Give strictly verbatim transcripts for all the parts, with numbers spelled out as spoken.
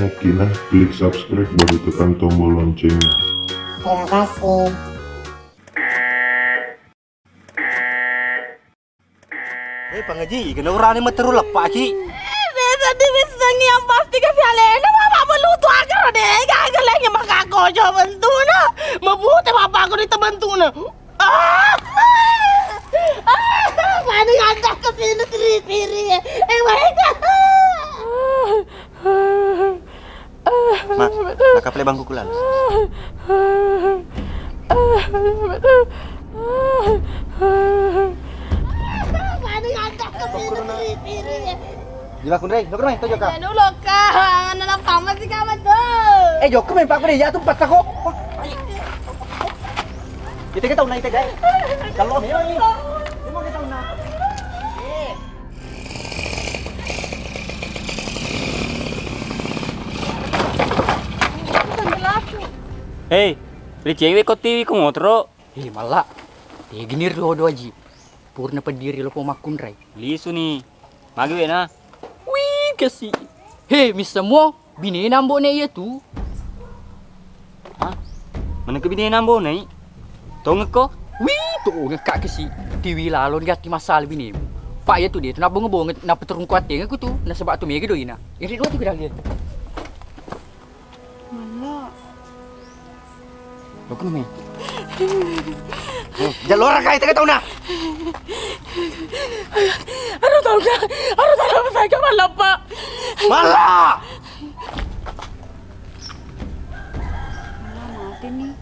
Oke nah, klik subscribe baru tekan tombol loncengnya. Terima kasih. Eh, Pangaji, kena urane meteru leppaki. Eh, desa diwissengi yang pasti ke si alena, mama melutu agar deh, gagal lagi maka kojo bentuna. Mabute bapakku di tebentuna. Ah! Ah! Mani ngajak ke sini siri-siri. Eh, baik. Ma, nakapale bangku kulala. Di makkunrai, jokka mai, to jokka. Anu loka, nana pama sih kamu tuh. Eh, jokka mai, Pak, udah ya tuh patah kok. Kita kita unai tega. Kalau memang ini, memang kita unai. Hei, ri cewek ko tiwi ko motoro. Hei, malla. Tegini ri lodo aji. Purna pediri lo po makkunrai. Lisu ni. Magi wena? Wih, kasi. Hei, missemo. Binena ambo'na iyatu. Hah? Manengka binena ambo'na i? Tongekko? Wih, tongekka kasi. Tiwi lalo gatti masalah binemu. Pak iyatu de tu nabonge-bonge, napeterungku atengekku tu. Nasaba tu mega doina. Iri dua tu kira. Malla. Lo kuno me. Eh, jalora kai tega tauna. Aduh, tahu gak? Aduh, tahu apa saya gak malam, Pak. Malla. Malla mati nih.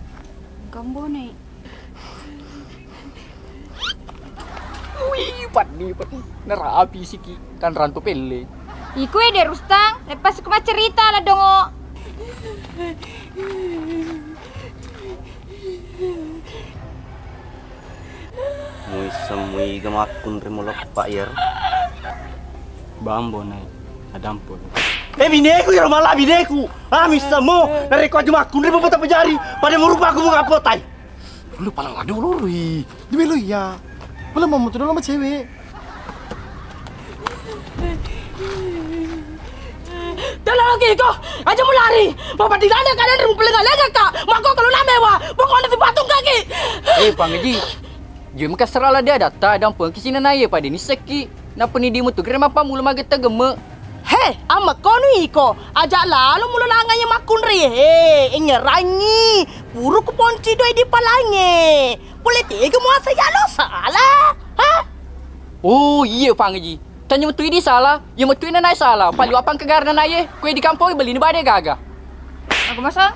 Kambo nih. Wih, paddi, paddi. Narapi siki. Kan rantu pelle. Iku ede Rustang, lepas ku macerita la dongo. Muiseng muiga makkunrai muleppa iyaro. Bambo nai, adampo. Eh, bineku iyaro mala bineku. Ah, missemo. Narekko aju makkunrai bapa tapajari. Pada murupa aku muka potai. Lu pala lado loroi. Di melo iya. Pala mau mutu dolo sama cewek. Tolong ki ko, aja mulari. Bapak di lada kalian rumah pelengan lega kak. Mako kalau namewa, pokoknya si patung kaki. Eh, Pangaji. Jom kasra la dia data dan pengki sini naya pada ni seki. Napa ni dimu tu kira mapa mulu magetta gemme. He, amma kono iko, aja lalo mulo langai makkunrai. He, engerangi. Puru ku ponci doi di palange. Pole tega muasa ya lo salah. Ha? Oh, iya Pangaji. Tanya metu idi salah, ya metu ina nai salah. Pali wapang kegar na nai, kue di kampung beli ni bade gaga. Aku masa?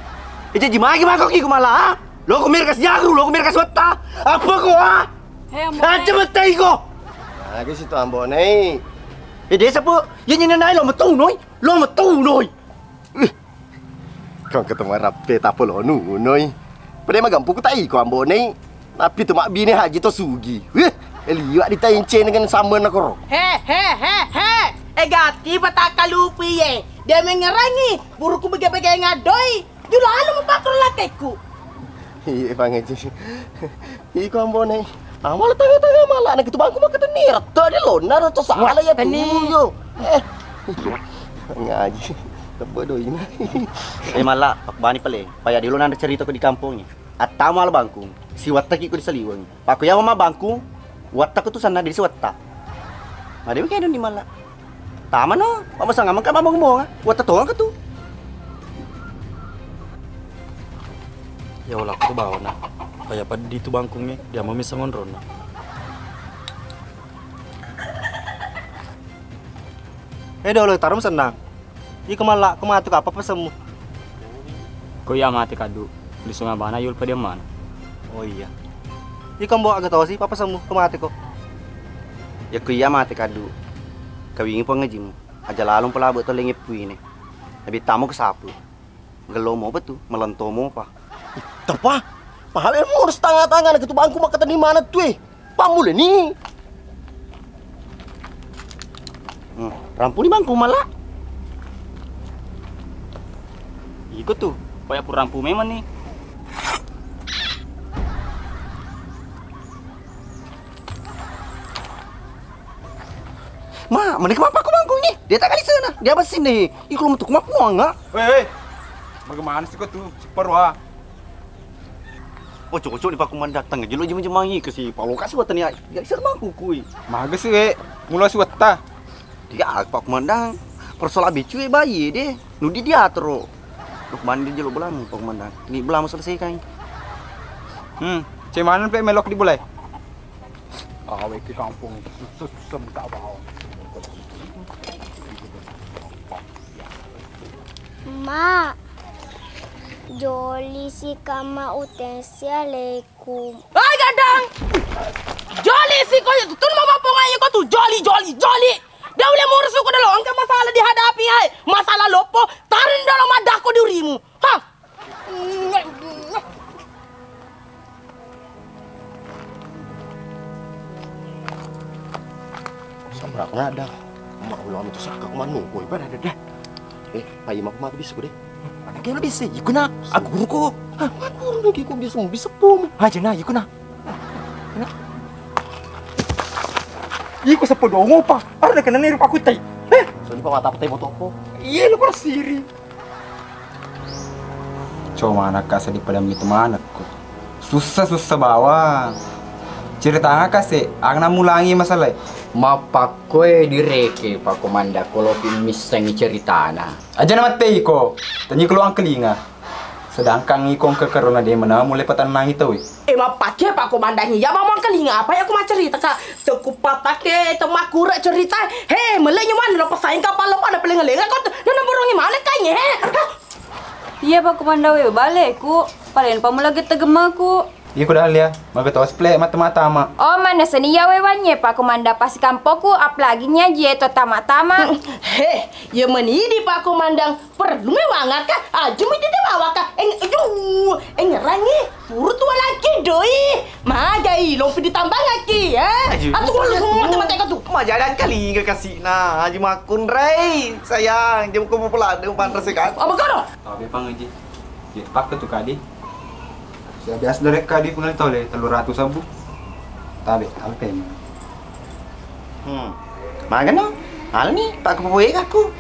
Eh, jadi magi mako ki kumala, ha? Lo ku mirkas jago, lo ku mirkas wetta. Apa ko, ha? He, ambo. Aja metai ko. Lagi situ ambo nei. Eh, desa po, ya nyina nai lo metu noi. Lo metu noi. Ih. Kau ketemu rape tapo lo nunoi. Pada magampu ku tai ko ambo nei. Tapi tu mak bine haji to sugi. Wih, eh, liwak di tai encen dengan sambal nakoro. He, he, he, he. Eh, gati pataka lupi ye. Dia mengerangi. Buruku bege-bege ngadoi. Julalu mupakro lakekku. Iya, Bang Haji. Iko ambone. Amal tanga-tanga malah anak itu bangku maka tenir. Tadi lona ro to salah ya tu yo. Eh. Ngaji. Tebbe doina. Eh, malah pak bani pale. Paya dilo nanda cerita ko di kampungnya. Attama ala bangku. Siwattaki ko di Saliweng. Pakko iya mama bangku. Wattako tu sanna di siwatta. Madewi kaya di malah. Tamano, mabasang amang ka mabonga-bonga. Watatonga ka tu. Ya Allah, aku tu bawa na. Kaya peddi tu bangkungnge, dia mau misa ngonronna. Eh, dolo tarum senang. Iko malla, ko matu ka apa pesemmu? Ko iya mate kaddu, lisung abana yul padiammana. Oh iya. Iko mbo aga tosi, apa pesemmu, ko mate ko? Ya ko iya mate kaddu, kawingi puang ngajimu. Aja lalung pelabe to lengi puine. Nabi tamu ke sapu. Gelo mopa tu, melento mopa. Tapa, pahawe mo setengah tangan ke tu bangku maka tadi mana tu eh. Pammulani. Hmm, rampuni bangku mala. Iko tu, paya pura rampu memang ni. Ma, mending ke mapakko mangkungngi. Dia tak kali sana. Dia bersih nih. Iko lo metu kuma puang, ah. Weh, weh. Bagaimana sih kau tuh? Super wah. Oco-oco di pakumandang tengah jelo jema-jemangi ke si Paulo kasi watani ya. Ya, sir mangku kui. Maga sih, weh. Mula si watta. Dia, Pak Komandan, persoalan bicu e bayi deh. Nudi dia terus. Lukman di jelo belamu, Pak Komandan. Ini belamu selesaikan. Hmm, cemana pe melok di bulai? Awe ke kampung, susah-susah minta bawang. Ma, joli si kama utensi aleku. Ai gadang. Joli si ko tu, tun mama pongai ko tu, joli, joli, joli. Dia udah murus ko dolo, engka masalah dihadapi ai. Masalah lopo, tarin dolo madako dirimu. Ha. Samra ko nada. Mak ulang tu saka ko manu, koi pada dada. Eh, pai mak mati bisa ko deh. Ada kena bisa, ikuna. Aku guru ko. Hah, mak guru lagi ko bisa, bisa pom. Aja na, ikuna. Iko sepedongo pa, aru na kenani rupa kutai. Eh, so pa mata petai botoko. Iya, lu kok siri. Cuma anak kasa di padang itu manakku. Susah-susah bawa. Cerita anak kase, anak mulangi masalah. Mapakkoe direke, Pak Komanda, kalau missengi ceritana. Aja na mattei ko, tanyi keluang kelinga. Sedangkan iko engka karona de mena mulai patennangi tau e. Eh, mappake Pak Komandangngi, ya mamang kelinga apa ya aku maccerita ka. Teku patake temakkure cerita. He, mele nyuman lo pesaing kapal lo pada pelenga-lenga kau tu. Nana borongi mana kainya he. Hah? Iya Pak Komandang we baleku. Paling pamula gette gemmaku. Iya ku Dahlia, maga tos ple mata-mata ma. Oh, mana seni ya we wanye Pak Komandang pasi kampoku apalagi nyaji to tama-tama. He, ya menidi Pak Komandang. Perlu mewangaka, aja mui tete bawaka. Eng, aduh, engerangi. Puru tua laki doi. Magai, lompi ditambangaki, ya. Aduh. Atu kalau semua mate-mate kau tu. Majadan kali nggak kasih nah, Haji Makun Rai. Sayang, jam kau pulang deh, umpan resekan. Apa kau no? Tapi pang Haji. Ya, pakai tu kadi. Sia biasa dari kadi punna tole tellu ratu sabbu. Tabe, tabe. Hmm. Magano? Alani, Pak Kepopoe aku.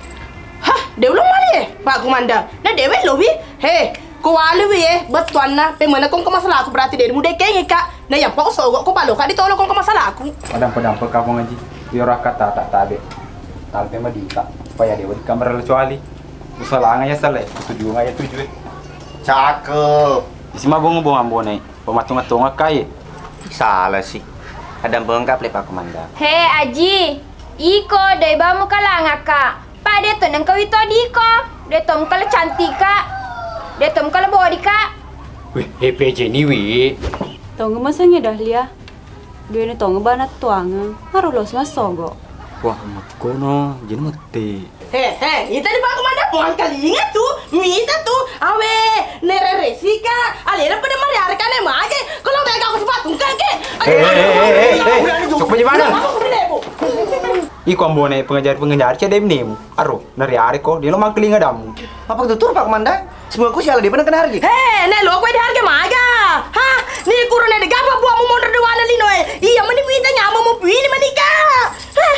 Hah, de ulung mali e, Pak Komandang. Na dewe lowi. He, ko wali wi e, bettuanna, pemana kong ke masalah aku berarti de mudekeng ka. Na yang pau sogo ko balo ka ditolo kong ke masalah aku. Padang-padang pe kapong aji. Yo raka tata tabe. Tabe madita. Supaya dewa di kamar kecuali. Usalanga ya sale, tujuanga ya tuju e. Cakep. Isi mabonga-bonga ambone, pematunga-tunga kai. Salah sih. Ada bengkap le Pak Komandang. He Aji, iko doi bamu kalangaka. Pak de to nengka wito diko. De to mukala cantika. De to mukala bodika. Wih, he peje ni wi. Tongeng masengnge Dahlia. Duene tongeng bana tuangeng. Harus los massogo. Wah, makkono, jena mette. He, he, ita di Pak Komandang, muangkalinga tu, mita tu, awe, nereresi ka, alena pada mari are kane maje, kalau mega aku sepatu engka ke. Eh, eh, eh, eh, eh, eh, cukup aja mana? Iko ambone pengajar-pengajar cedem nimu. Aro, nari are ko, dia lo mangkalinga damu. Apa tutur Pak Komandang? Semua ku siala dia pernah kena harga. He, ne lo kue di harga maga. Hah, ni kurune de gapa buamu monro dewana lino e. Iya meni kuita nyama mau pilih menikah. Hah.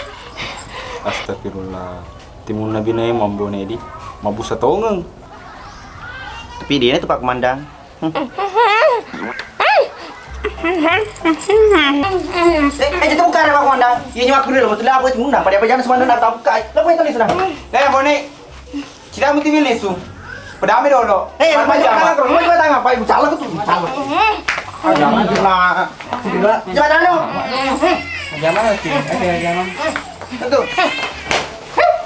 Astagfirullah. Timunna binae mambone di mabbusa tongeng. Tapi dia itu Pak Komandang. Hmm. Eh, eh, itu bukan Pak Komandang. Iya nyawa aku dulu, betul apa timunna. Pada apa jangan semua nak tahu kai. Lo punya tulis nah. Eh, Bone. Cida muti milih su. Pedame dolo. Eh, apa jangan? Apa jangan? Apa ibu salah tuh? Salah. Ada mana? Gimana no? Jangan sih. Eh, jangan. Itu.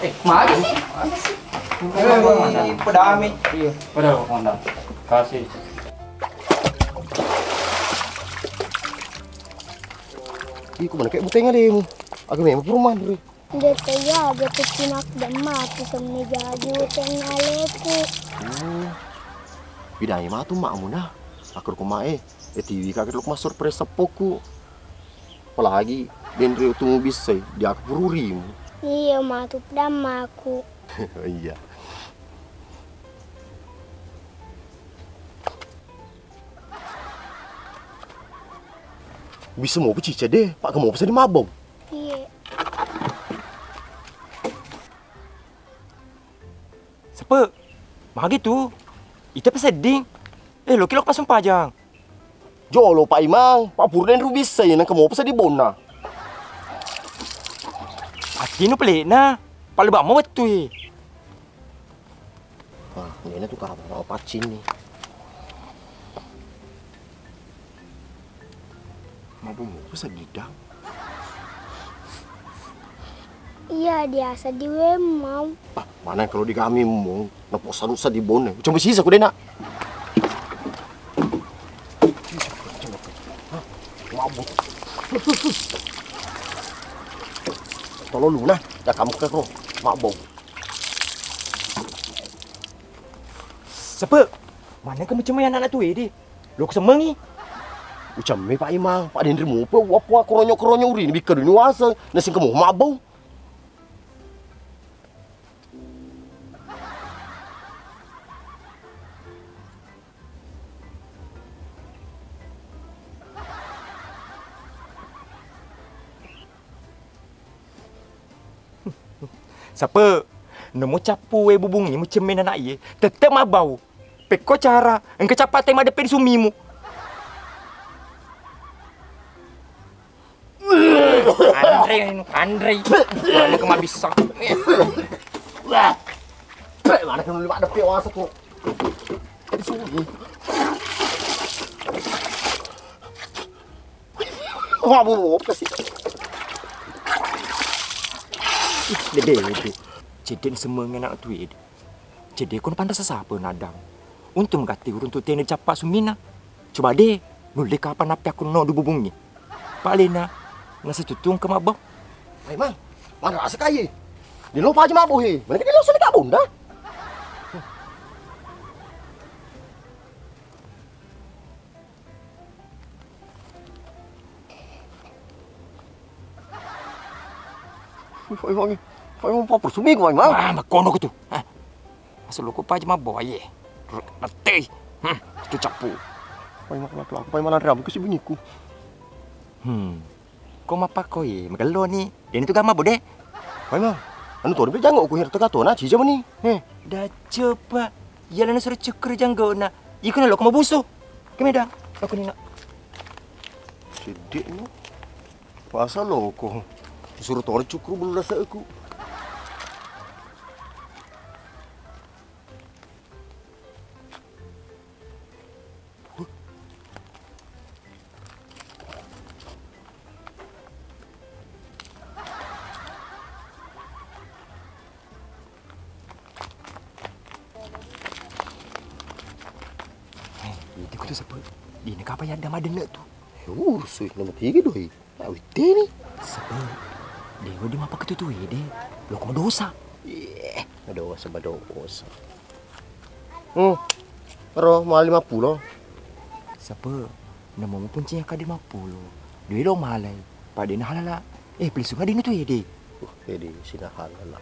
Eh, maju sih. Maju sih. Eh, pedame. Iya, pada Pak Komandang. Kasih. Ih, ku mana kayak buteng alemu. Aku memang perumahan dulu. Dete iya, dete cinak demma, aku semmi jaji uteng aleku. Oh. Bidai matu makmu nah. Aku ruku mae. E tiwi ka keluk masuk pres seppoku. Apalagi denre utumu bissai, di aku pururimu. Iya, matu pedammaku. Iya. Bisa mau pecica deh, Pak, kamu bisa di mabau. Iya. Magi tu? Ita pesedding. Eh, loki lo passumpajang. Jolo, Pak Imang, Pak Purden rubissai, nengka mopa sedding bonna. Attinu pelekna, palebang mo wettu e. Ah, ini tu kamu mau paccinni. Mabbu mopa sedding dang. Iya, biasa di wemau. Ah, mana kalau di kami mong, naposa rusa di bone. Coba sisa ku dena. Mabbu. Tolong lu nah, ya kamu ke kro. Mabbu. Sepe, mana kamu cemai anak-anak tu, Edi? Lo kusemengi. Ucemme Pak Imang, Pak Denri mupe, wapua koronyo-koronyo urini bikka duni wase, nasing kamu mabbu. Sape, namo cappu we bubungngi mucemme nana iye, tette mabbau. Pekko cara, engka cappa te madeppe di sumimu. Anre, anre. Mana kemabissang. Wah. Mana kena lima depe wasa tu. Di sini. Wah, bu, bu, apa sih? Ih, dede itu. Cedde semenge anak tu, Edi. Cedde kono panrasa sapa nadang. Untung gatti uruntu tena cappa sumina. Coba de, nulle kapan nappe aku no dububungi. Palena, nasa tuttung ke mabbo. Ai, Mang, mana rasa kaye? Di lo paja mabbo he. Mana ke di lo sami kabunda? Wih, Pak Imang, Pak Imang, papur sumi ku, Pak Imang. Ah, makkono ku tu. Ah. Asal lo ku paja mabbo aye. Rete. Hmm, itu cappu. Pak Imang, kenapa aku? Pak Imang, lanre abu ke si bunyiku. Hmm. Ko mappakko ye, magello ni. Deni tu gamma bode. Wai ma, anu toni pe jango ku hir tega tona cija mani. He. Da coba. Iya lana sura cukkuru janggona. Iko na loko mabusu. Kemeda. Aku nina. Siddiq no. Pasal loko. Suruh toni cukkuru bulu rasa aku. Eh, itu kutu sepet. Dini kapa yadda madenne tu? Eh, urusui nomor tiga doi. Awitteni. Sebe, dewa di mappaketu tuwe de. Loko madosa. Iye, madosa, madosa. Hmm. Ro, mala lima pulo. Sebe, namo mupunci akka lima pulo. Dua lo malai. Pada na halala. Eh, pelisung adi tu ede. Uh, ede sina halala.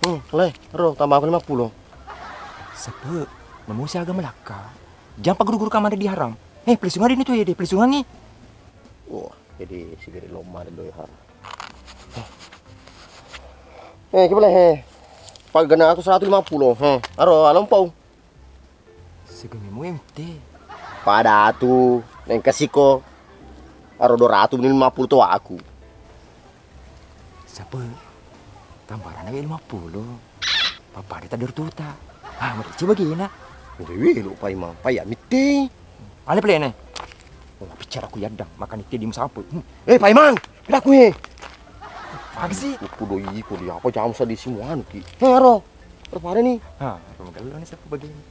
Hmm, le, ro, tambah aku lima pulo. Sebe, namo siaga malakka. Jampa guru-guru kamar di haram. Eh, pelisungan ini tu ya, deh, pelisungan nih. Wah, jadi sigiri lomma ada doi haram. Eh, coba leh, eh. Pagana aku seratus lima puluh, eh. Aro, alompau. Segemi mu M T. Pada tu, neng kasiko. Aro dua ratus lima puluh tu aku. Sapa? Tambarana we lima pulo. Pappada tadder tuta. Ah, mari coba gina. Udah we lo Paimang, paya mitte. Ale pelene. Oh, bicara ku yaddang, makan itte di musapu. Hmm. Eh, Paimang, pelaku he. Apa sih? Upu doi iko di apa jam sa di simuan ki. He, aro. Aro pada nih. Ha, aro magello nih sapa begini.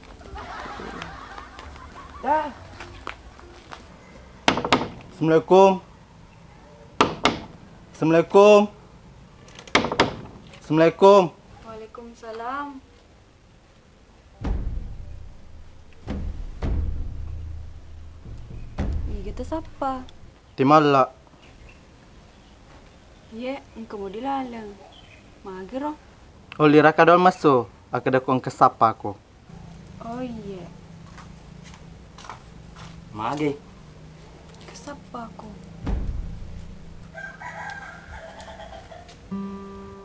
Dah. Assalamualaikum. Assalamualaikum. Assalamualaikum. Waalaikumsalam. Iga tasappa? Timalla. Iye, engka modi laleng. Magiro? Olli raka dol massu, akkeda ko engka sappako. Oh iye. Mage? Engka sappako.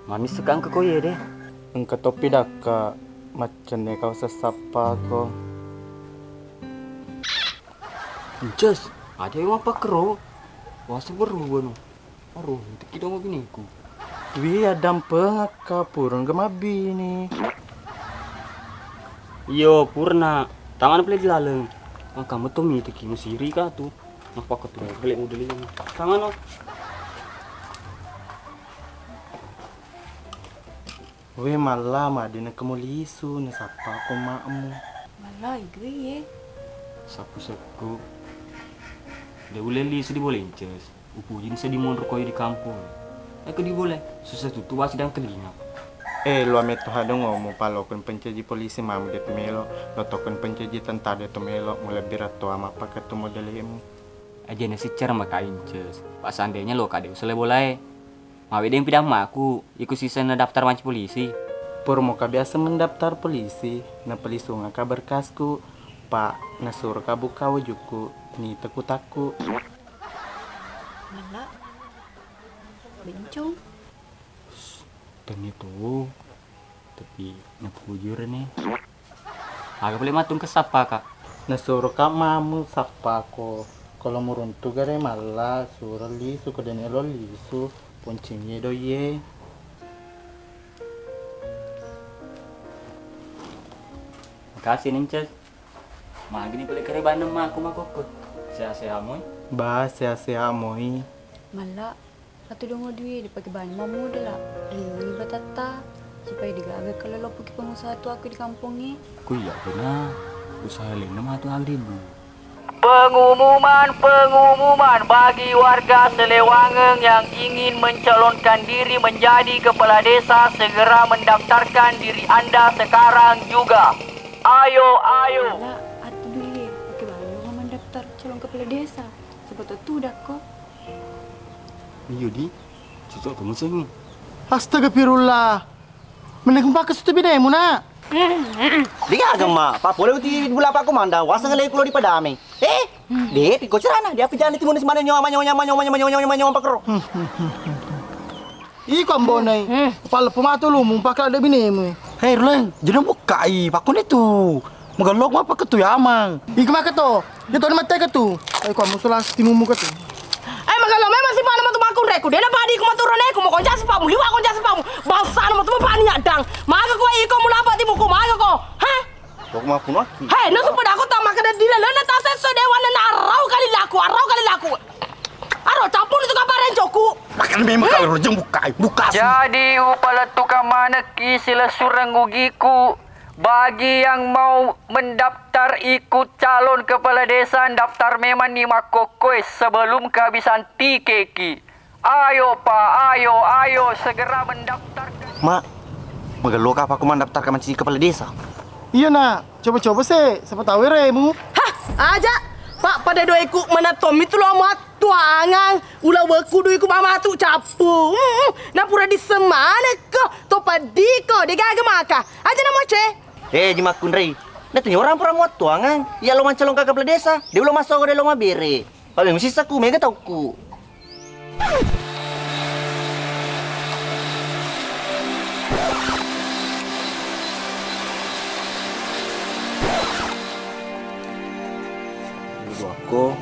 Mami suka engka ko iye de. Engka topi dakka, maccenne kau sessappa ko. Ncus, ada yang apa kero? Wasa berubah no. Aduh, teki dong bineku. Wi, adampengakka, purun ga mabbini. Iyo, purna. Tangan pele di laleng. Maka metu mi teki musiri ka tu. Napakka tu bele model ini. Tangan no. We malla, madena kamu lisu, nasappa ko makmu. Malla, iga ye. Sapu sekku. De ulle lisu di bolences. Upujin seddi monro koi di kampung. Eko di bole, susah tutu wasi dan kelinga. Eh, lo ametto hadong omo palokon pencaji polisi mamu de to melo, lotokon pencaji tentara de to melo, mulebbi ratto ama pakai tu modelemu. Ajana siccara maka inces. Pak seandainya lo kade usale bolae. Mawedeng pidammaku, iku sisenna daftar manci polisi. Purmoka biasa mendaftar polisi, napalisungaka berkasku, Pak, nasuroka buka wajukku, nita kutakku. Malla, bencong. Tenni tu, tapi napujur ni. Aga pole matung ke sapa, Kak? Nasuro Kak mamu sappa ko. Kalau muruntu gare malla, suro lisu, ko dene lo lisu, poncingi doye. Makasih, Nincel. Magini pole kare banna maku makokko. Sehat-sehat moi. Ba, sehat-sehat moi. Malla, Atu dongo dui dipake bani mammodala, rilungi batatta, supaya degaga keloloppoki pengusaha tuaku di kampongnge. Ku iya dena, usaha lainna matu aga ribu. Pengumuman, pengumuman bagi warga Siliwangi yang ingin mencalonkan diri menjadi kepala desa, segera mendaftarkan diri Anda sekarang juga. Ayo, ayo. Malla, atu dui, pake bani mendaftar calon kepala desa. Siapa tahu tudakko. Iyo di, cocok tu musengi. Astagfirullah. Mending kumpake sutu binemu, Nak. Degaga, Mak. Pak pole uti bula Pak Komanda, waseng lei kulo di padame. Eh, de, piko carana, dia apa jalan timun semuanya nyawa, nyawa, nyawa, nyawa, nyawa, nyawa, nyawa, pakero. Iko ambonai. Pala pematu lu mumpake ada binemu. Hei, Ruleng, jadi bukai, pakone tu. Magello mapakettu yamang. Iko maketo. Iya toni matteke tu. Ai ko musu las timumu ketu. Ai magello memang si mana matu makunreku. Dena padi ku matu roneku mau konjak sepamu, liwa konjak sepamu. Bangsa na matu pani adang. Maga ko iko mulapa timuku maga ko. Hah? Kok makunaki? Hei, nasu pada aku tak makan dila lena tak sesuai dewan na arau kali laku, arau kali laku. Aro campur itu kabar joku. Makan memang kalau rojong buka, buka. Jadi upalettukan manekki silesureng ugiku. Bagi yang mau mendaftar ikut calon kepala desa, daftar memang ni makkokkoe sebelum kehabisan tiketki. Ayo, Pak, ayo, ayo, segera mendaftarkan. Mak, magello ka apa aku mendaftarkan menjadi kepala desa? Iya, Nak. Coba-coba se, siapa tahu eremu. Hah, aja. Pak, pada doiku mana tommi tu lo muat tuangang. Ula weku duiku mama tu capu. Hmm, na pura disemanekko. To padiko, degaga maka. Aja na moce. Eh, Ji Makkunrei. Natu orang pura muat tuangang. Iya lo mancalon kepala desa. Dia lo masuk, dia lo mabere. Paling sisa ku mega tauku. Duakko,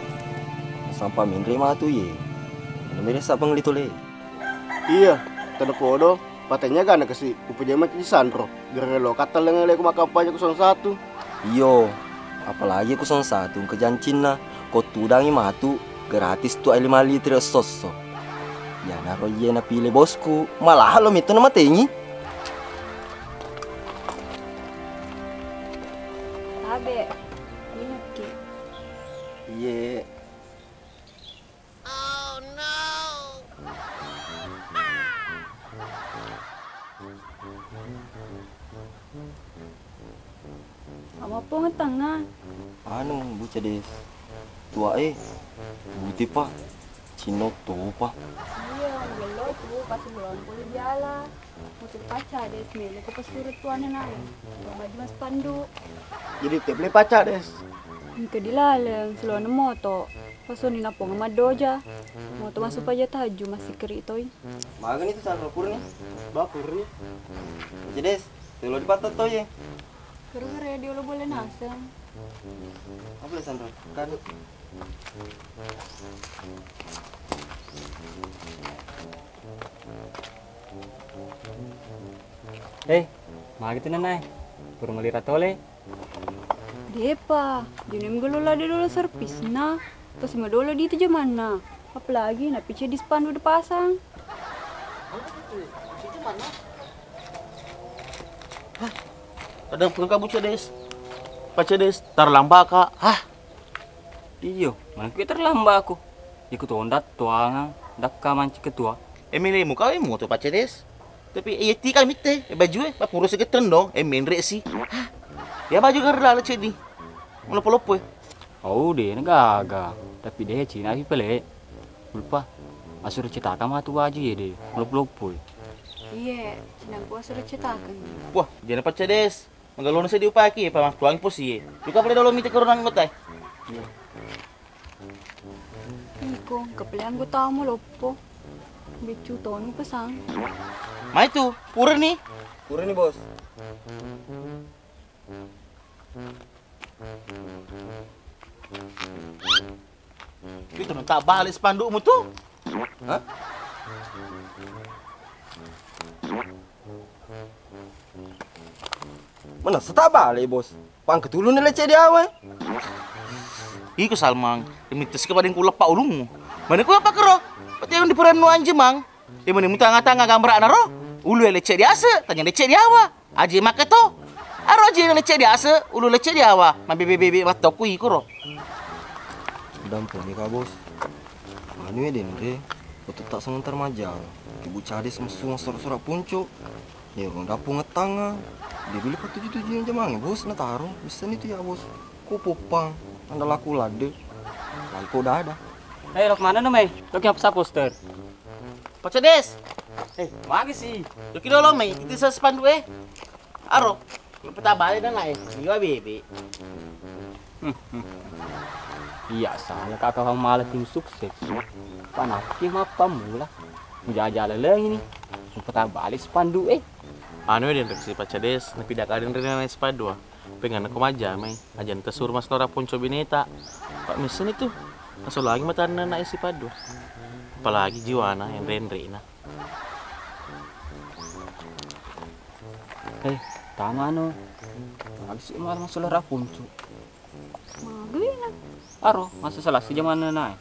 sampa menre matu ye. Menre sabang litole. Iya, tena podo. Patenya gana kasi upajama ci sanro, gerere lo kattelleng le ku makampanye ku song satu. Iyo, apalagi ku song satu engka jancinna, ko tudangi matu gratis tu air lima liter esso-esso. Iyanaro iye napile bosku, malahan lo mitu namatengi. Tabe, inokki. Iye. Apa pongetangnga? Anu, buca deh. Tua eh. Bute pa. Cino topa. Iya, gello tu pas belum pulih jala. Mutu paca deh, melo ko pesuru tuana nai. Baju mas pandu. Jadi tep le paca deh. Engka dilaleng, selona moto. Pasoni napong maddoja. Moto masuk paja tahajud masih keri toi. Magani tu sanro kurni. Ba kurni. Jedes, telo di patta toi. Kere-kere dia lo boleh naseng. Apa le sanro? Kan. Eh, magi tu nanae? Pura melira tole? Depa, jene mgelo lade dolo servisna. Terus madolo di itu jamanna. Apalagi napi cedis pandu dipasang. Kadang pun kamu cedes. Pak cedes, terlambat kak. Hah? Iyo, mana kita terlambat aku. Iku tondat tuangang dakka manci ketua. Emile muka emu tu Pak cedes. Tapi iya tika mitte, eh, baju eh, papuro segetteng dong, eh menre si. Hah? Ya baju kan lala cedi. Meloppo-loppo eh. Oh, de na gaga. Tapi de Cina pi pele. Lupa. Asur cetaka matu baju ya de. Meloppo-loppo eh. Iye, Cina gua suruh cetakan. Wah, jana Pak cedes. Magalono seddi upaki, pamakkuangi posie. Duka pole dolo mite korona anggota. Iko, kapele anggota mu loppo. Beccu tonu pesang. Mai tu, purani. Purani, Bos. Itu minta balik spandukmu tu. Hah? Mana seta balik, Bos? Pangketulu ni lecce di awe. Iko Salmang, demi tes kepada yang kulepak ulungmu. Mana ku apa kero? Pati yang diperennu anjemang. Iya mani mutanga-tanga gambara'na ro, ulu lecce diase, tanya lecce diawa. Aje makketo. Aro aje lecce diase, ulu lecce diawa. Mabebe-bebe mattokku iko ro. Dampuni ka, Bos. Anu ya denre, foto tak sementar maja. Ibu cade semessu sora-sora punco. Ya, udah pungettanga. Dia beli foto tujuh-tujuh jamange, Bos, na taro. Bisa nih tuh ya, Bos. Ku popang, anda laku lade. Lalu kok udah ada. Eh, lo kemana no, Mei? Lo kenapa sa poster? Pacedes. Eh, magi sih? Yoki dolo mai, itu sa spanduk eh. Aro, peta bale dan lain. Iya bebe. Iya, saya kakak kamu malah tim sukses. Panaki mappa mula. Jajal lagi nih. Peta bale spanduk eh. Anu den reksi Pacedes, napidak aden rena spanduk. Pengen ko majjamai, ajana tasuro maslora ponco bineta. Pak misseni tu, nasolangi matanna na isi paddu. Apalagi jiwana enre-enrena. Eh, tamano. Habis malah maslora ponco. Magena. Aro, masa selasi jamanna nae.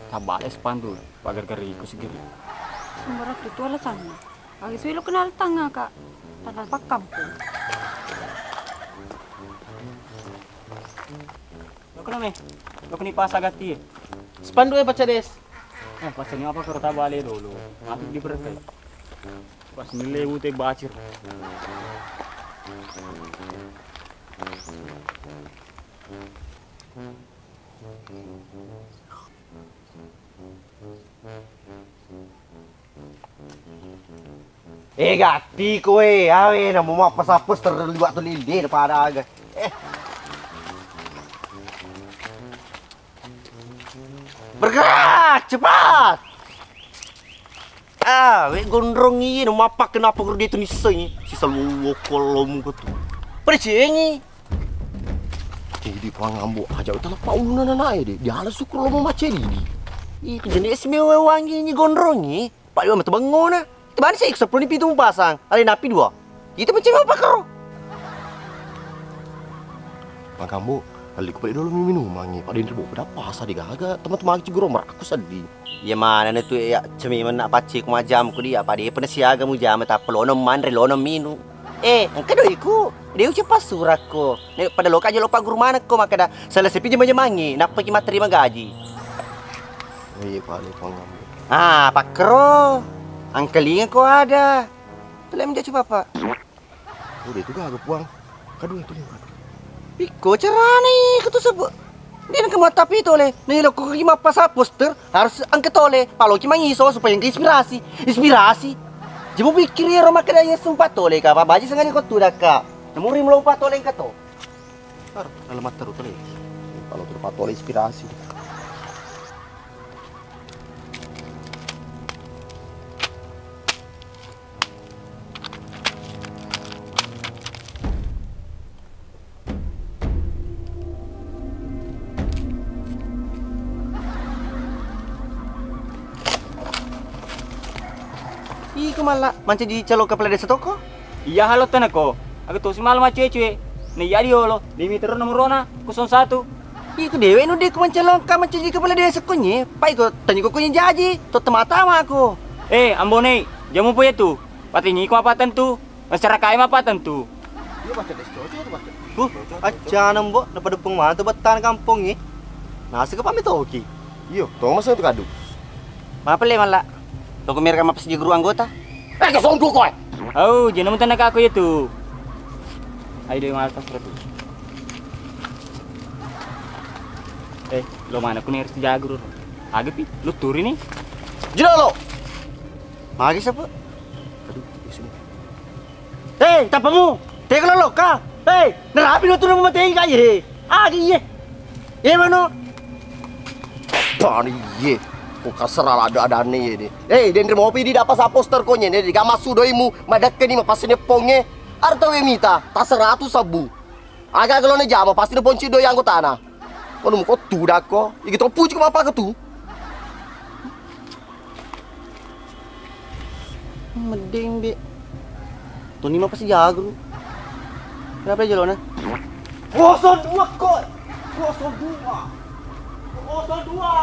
Tabale spanduk, pagar-gariku sigiri. Sembarang itu alasanna. Agi sui lo kenal tanga, Kak. Tanah pakkampung. Lo kena me? Lo kena pasa gati. Spanduk eh, Pacedes. Eh, pasani apa kero tabale dolo. Mati di berke. Pas nile ute bacir. Eh, gatti koe, awe, namo mappasa poster liwat tu linde pada aga. Eh. Bergerak, cepat! Ah, we gondrong iye no mappakke napa kero de tu nissengi. Sisa luwo kollomu ko tu. Pada cengi. Jadi pangambo aja uta lepa uluna nanae de. Diala sukro lomo maceri di. Itu jenis mewe wangi ni gondrong ni. Pak Iwan metu bengona. Itu bani saya sepuluh ni pitu pasang. Ada napi dua. Itu macam apa kero? Pangambo, kali ku pada dolo minumangi. Pada ini bu pada pasa di gaga. Teman-teman ciguro meraku sedih. Iya mana ne tu ya cemi mena pacci ku majam ku dia pada pernah siaga mu jama tappa lono manre lono minu. Eh, engka doiku. Dia ucap pasurakko. Ne pada loka aja lopa guru manekko makkeda selesai pi jema-jemangi nappa ki matterima gaji. Oh iya pada pangambo. Ah, pakkero. Angkalinga ko ada. Tele menjadi bapak. Udah itu gaga puang. Kadua itu lima. Pikko carane ketu sebut. Dia nang kemata pi tole. Nih lo kok lima pasal poster harus angke tole. Paloki mangiso supaya engke inspirasi. Inspirasi. Jemu pikir ya Roma kada ya sempat tole ka apa baji sengani ko tu daka. Nemuri melo pa tole engke to. Har, dalam mata tole. Kalau tu pa tole inspirasi. Iko malla mancaji calon kepala desa toko? Iya halo tanako. Aga tosi mala macue-cue. Na iya diolo, demi terus nomorona kosong satu. Iko dewe nu deko mancalonka mancaji kepala desa konye. Pai ko tanya ko konye jaji, to temata mako. Eh, Ambone, jamu po ya tu. Patenyi ko apa tentu? Masyarakat apa tentu? Iya, baca des cocok itu, baca. Huh, acana mbo, napadeppeng mantu bettan kampong e. Nasi ke pamit oki. Iyo, tong masa itu kadu. Maaf le malla. Toko mereka mapasija guru anggota. Eh, kesongku koe. Oh, jeneng tanah aku itu. Ayo deh, maaf, pas berarti. Eh, lo mana aku nih harus jago dulu. Aga pi, lu turi nih. Jeda lo. Magi siapa? Aduh, ya sudah. Hei, tappamu? Tega loloka? Hei, narapi lo tu nama matei ka ye. Agi ye. Ye mano? Tani ye. Ko kasara ada-adane ye de. Hei, denre mopi di dapa sa poster konye ne, de gama sudoimu, madakkeni mapasene ponge. Arta we mita, tasaratu sabbu. Aga gelone jama pasti de ponci doi anggotana. Kono muko tudakko. Iki to puji ko mapaka tu. Medding, Bi. Toni mapasijago. Kenapa jalo na? Kosong dua ko. Kosong dua. Kosong dua.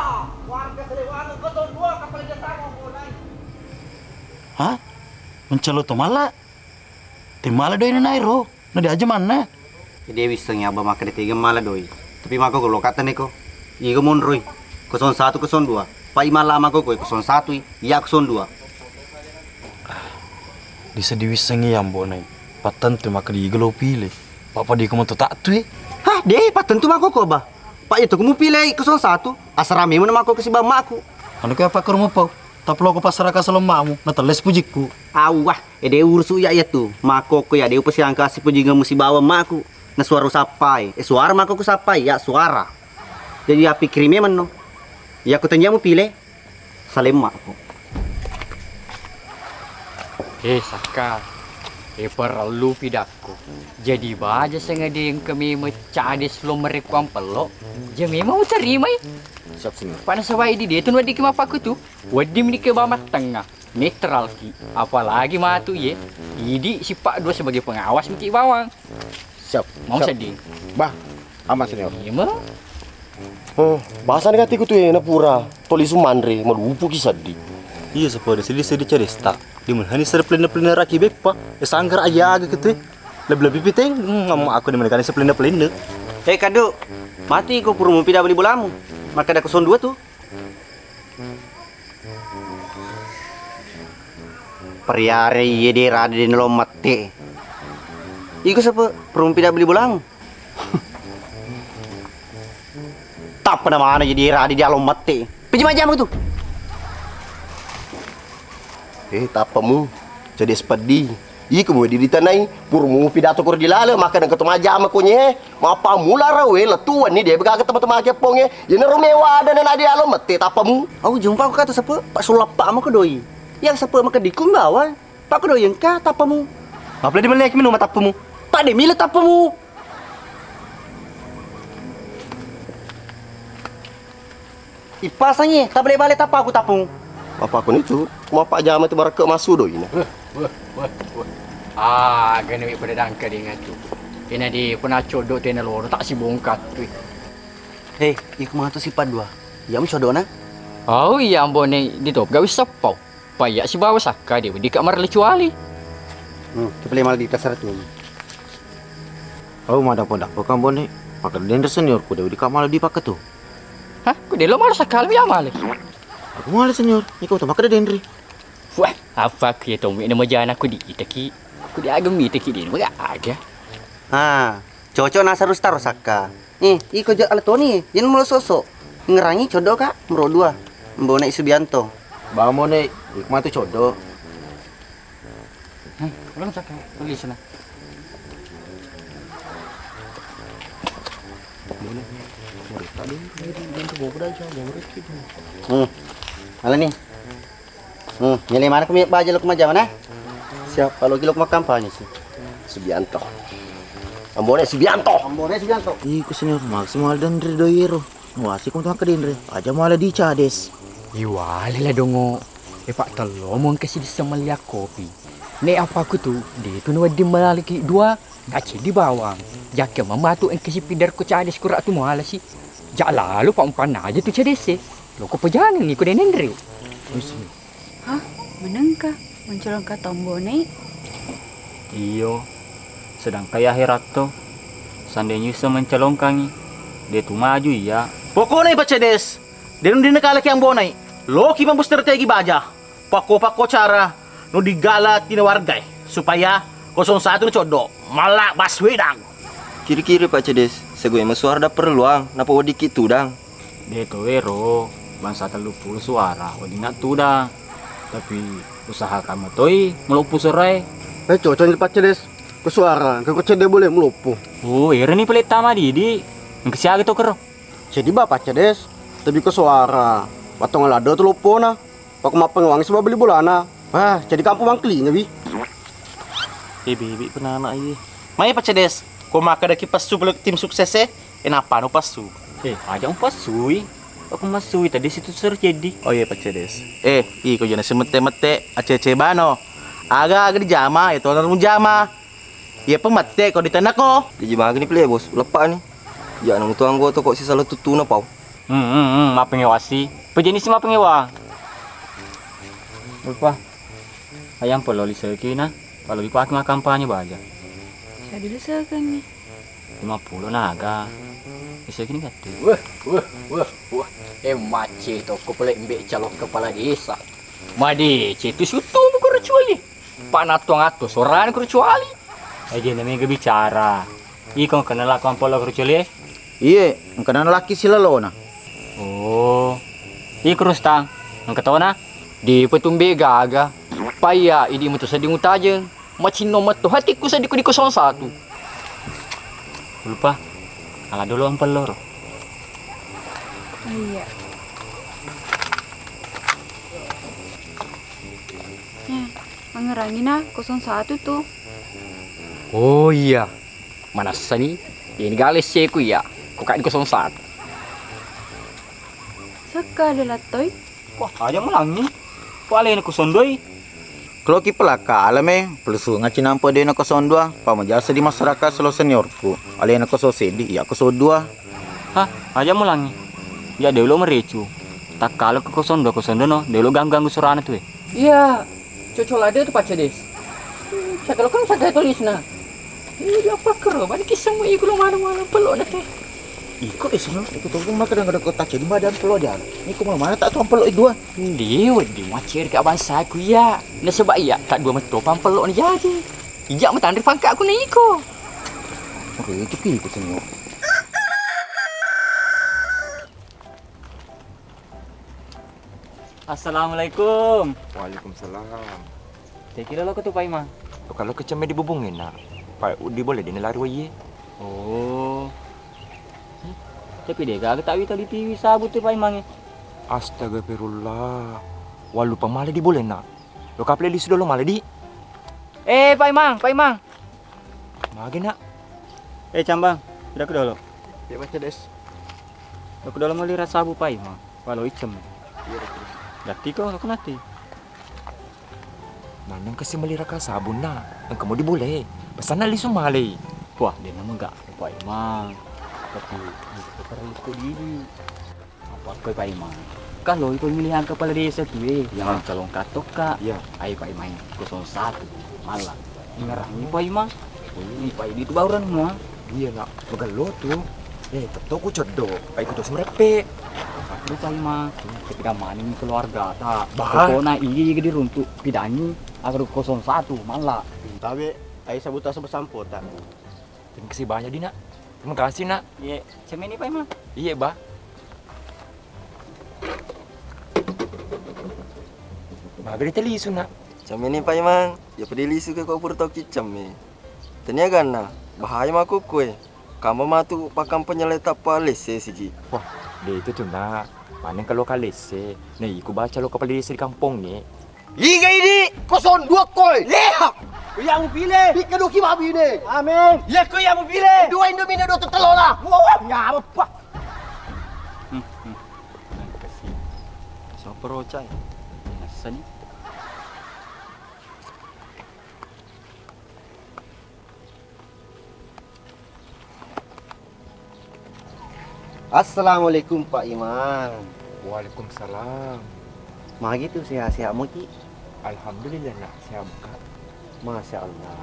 Warga Selewangan kosong dua kapal jasa mau naik. Hah? Mencelo to mala? Te mala doi na nairo. Na diaja manna. Ede wissengngi abba makkeda tega mala doi. Tapi mako ko lokatane ko. Iga monroi. Kosong satu, kosong dua. Pai mala mako ko kosong satu i. Iya kosong dua. Disa diwissengngi ambonai. Pattentu makkeda iga lo pile. Papa di ko metu tak tu e. Hah, de pattentu mako ko ba. Pak itu kamu pilih kosong satu. Asrame mana mako ke si bamaku. Anu ke apa ke rumah pau? Tapi lo ko pasrah ka selemamu. Na teles pujikku. Awah. Ede urusu iya iya tu. Makkokko iya de upasiangka sipujingeng musibawa maku. Na suara sappai. Eh suara makkokko sappai ya suara. Jadi iya pikkiri memang no. Iya ku tenjamu pile. Salemma aku. Eh Sakka. Eh parellu pidakku. Jadi baja sengede engka memang cades lo merekkuang pello. Ja memang uterimai. Siap sini. Pada sawai di detu no diki mapaku tu. Wedding mini ke ba mattengnga, netral ki, apalagi matu ye, idi sipak dua sebagai pengawas miki bawang. Siap. Mau siap. Sedih. Bah, aman senior. Iya mah. Oh, bahasa negatif tu ya, na pura toli sumanre, malupu ki sedih. Iya, sepeda sedih sedih cerita. Di mana ni sere pelina pelina raki beppa, eh sanggar aja aga gitu. Lebih lebih piteng, hmm, ngamuk aku di mana kan sepelina pelina. Hei kadu, mati ko purmu pida beli bolamu. Maka ada kosong dua tuh. Pariare iye de rade de nalo mette. Iko sapa perumpi da beli bolang. Tappa na mana jadi rade di alo mette. Piji majam tu. Eh, tappamu. Jadi sepedi. Iko mu di ditanai, purmu pidato kor di lale, maka nengka to majama konye. Mappammula rawe lettuwenni de gaga tama-tama keppongnge. Yenaro mewa ada nana di alo mette tappamu. Au jumpa ko kata sepe, Pak Sulappa mako doi. Yang sepe maka dikung bawang. Pak ko doi engka tappamu. Mapla di mele minum tappamu. Pak de mile tappamu. Ipasangi, tabale-bale tappaku tapung. Bapakku nitu, kuma pajama tu barakke massu doina. Wah, wah, wah, wah. Ah, gana mi pada dangka dengan tu. Ina di pernah codok tu ina loro tak sibongkat tu. Hei, iku matu sifat dua. Iya mu codona? Oh iya ambone di top gawi seppau. Paya sibawa sakka di wedi kamar lecuali. Hmm, kepele mal di tasar tu. Oh, mada pondok kambone. Pakai dendra senior ku de wedi kamar di pakai tu. Hah? Ku delo mala sakali ya male. Aku mala senior. Iko to makada denri. Wah, apa ku ya tomi na majana ku di itaki. Ku di agam itaki di maga aga. Ha, cocok nasa rustaro sakka. Eh, iko jo alatoni, yen mulo sosok. Ngerangi codo ka mero dua. Mbone Subianto. Bamone, ikmatu codo. Hmm, belum cakap. Beli sana. Hmm. Ala ni. Hmm, nyele mana kami baja lo kemaja mana? Siapa lo kilo kampanye sih? Subianto. Ambone Subianto. Ambone Subianto. Iko senior maksimal dan Ridho Yero. Muasi ko maka denre, aja mala di cades. Iwale la dongo. E, Pak, tello mo engka sidisseng melli kopi. Ne apa ku tu, de tu nawedding malaliki dua, gacedi bawang. Jakke mamatu engka si pidar ko cades kura tu mualasi. Jak lalu, Pak, umpanna aja tu cedese. Loko pejangan ni ko de nenre. Terus ni. Hah? Menengka? Mencolongka tombo nei? Iyo. Sedangkan ya akhirat to, seandainya bisa mencolongkangi, de tu maju iya. Pokokna, Pak Cedes, de nundinna kalaki ambonai. Loki mampu strategi baja. Pakko-pakko cara nu digala tina wargae supaya kosong satu nu coddo malla Baswedan. Kiri-kiri, Pak Cedes, segue masuara da perluang napa weddikki tudang. De to wero, bangsa telluppulo suara weddinna tudang. Tapi usahakan metoi meloppu suarae. Eh, cocok ni, Pak Cedes. Ko suara, engka ko cedde boleh meloppu. Oh, ereni peletta madidi. Engka siaga to kero. Jadi Bapak Cedes, tapi ko suara, wattonga ladde tu loppona. Pakko mappengewangi sebab beli bolana. Wah, jadi kampung mangkelinga wi. Eh, bebek penana iye. Mai Pak Cedes, ko makkadaki passu pole tim sukses e, eh, nappa no passu. Eh, aja umpassui. Aku massui tadi situ terjadi. Oh iya, Pak Cedes. Eh, iko jana semette-mette, acece bano. Aga-aga dijama, itu orang jama. Iya pemette ko ditennako. Jaji magani pile, Bos, uleppani. Jana mutu anggota kok sisala tuttuna pau. Hmm, hmm, hmm, mappengewasi. Pejenisi mappengewang. Lupa. Ayam pelo liseki na, kalau dipake makkampanye baja. Jadi lisekengi. Lima puluh naga. Liseki ni gatti. Wah, wah, wah, wah. Eh, macce tokko pole mbe calon kepala desa. Madece tu suttu mukuru cuali. Pak nattuang attu sorani kuru cuali. Aja na mega bicara. Iko engka nalako ampolo kuru cuali e? Iye, engka nalaki silalona. Oh. Iko Rustang, engka tona? Di petumbe gaga. Paya idi mutu seddi mutajeng. Macinno metto hatikku seddi ku di kosong satu. Lupa. Ala dolo ampello ro. Iya. Nah, mangerangi na kosong satu tu. Oh iya, manassani. Ini gale seku iya. Ko kak di kosong satu. Sekka de lattoi. Wah, aja mulangi. Ko alena kosong dua i. Kelo ki pelakka alame, pelusunga cinampe de na kosong dua. Pamajasa di masyarakat selo seniorku. Alena kosong seddi, iya kosong dua. Hah, aja mulangi. Ya delo merecu. Takkalo ke kosong dua, kosong dua no, delo ganggu-ganggu surana tu e. Iya, cocok lade tu Pak Cedes. Cakalo kan sagai tulisna. Iya, dia apa kero? Bani kisah mu iku lo mana-mana pelok na te. Iko de sino, iko tunggu maka dengan kota cedi badan pelok dia. Iko mana-mana tak tuang pelok dua. Ndi, wedi macir ka bangsa ku iya. Nasaba iya tak dua metopang pelok ni jadi. Ijak matanri pangkakku na iko. Oke, itu ki iko sino. Assalamualaikum. Waalaikumsalam. Teki lolo ke tu Paimang? Lo kalau kecemme di bubung enak. Pak Udi boleh dina lari waye. Oh. Tapi dega aga tak wita di P W sabu tu Paimang e. Astagfirullah. Walu pamale di boleh nak. Lo kaple di sudah lo male di. Eh, Paimang, Paimang. Mage nak. Eh, Cambang, tidak ke dolo. Ya, Pak Cedes. Aku dalam meli rasa sabu Paimang. Walau icem. Iya, Pak Cedes. Dati ko aku nanti. Mana engka si meli raka sabun nak? Engka mau dibule. Pesanna lisu malei. Wah, dia nama enggak Paimang. Tapi itu perlu diri. Apa kau Paimang? Kalau itu pemilihan kepala desa tu eh, yang calon katoka. Iya. Ai Paimang kosong satu malah. Ngerangi Paimang. Ini Pai di tu bauran mua. Iya nak, magello tu. Eh, tetto ku ceddo. Pai ku terus merepe. Aku Paimang. Tapi damani keluarga ta. Bah. Pokoknya iya jadi runtuk pidangi agar kosong satu malah. Tabe, ai sabotase besampo ta. Terima kasih banyak di nak. Terima kasih nak. Iya, cemeni Paimang. Iya bah. Maga di telisu nak. Cemeni Paimang. Ya pedili suka kau pura tau kicam e. Tania ganna. Bahaya mako kue. Kamu matu pakam penyelai tappa lesse siki. Wah, de itu tu nak. Maneng kalau kalesse. Nah, iku baca lo kepala desa di kampung ni. Iga idi kosong dua koi. Iya. Iya mupile. Ika doki mabine. Amin. Iya ko iya mupile. Dua Indomie dua tetelola. Wah, nyawa pak. Hmm, hmm. Nang kasi. Sopo rocai? Nasa ni. Assalamualaikum, Pak Imang. Waalaikumsalam. Magi tu, sehat-sehat muki? Alhamdulillah, nak, sehat muka. Masya Allah.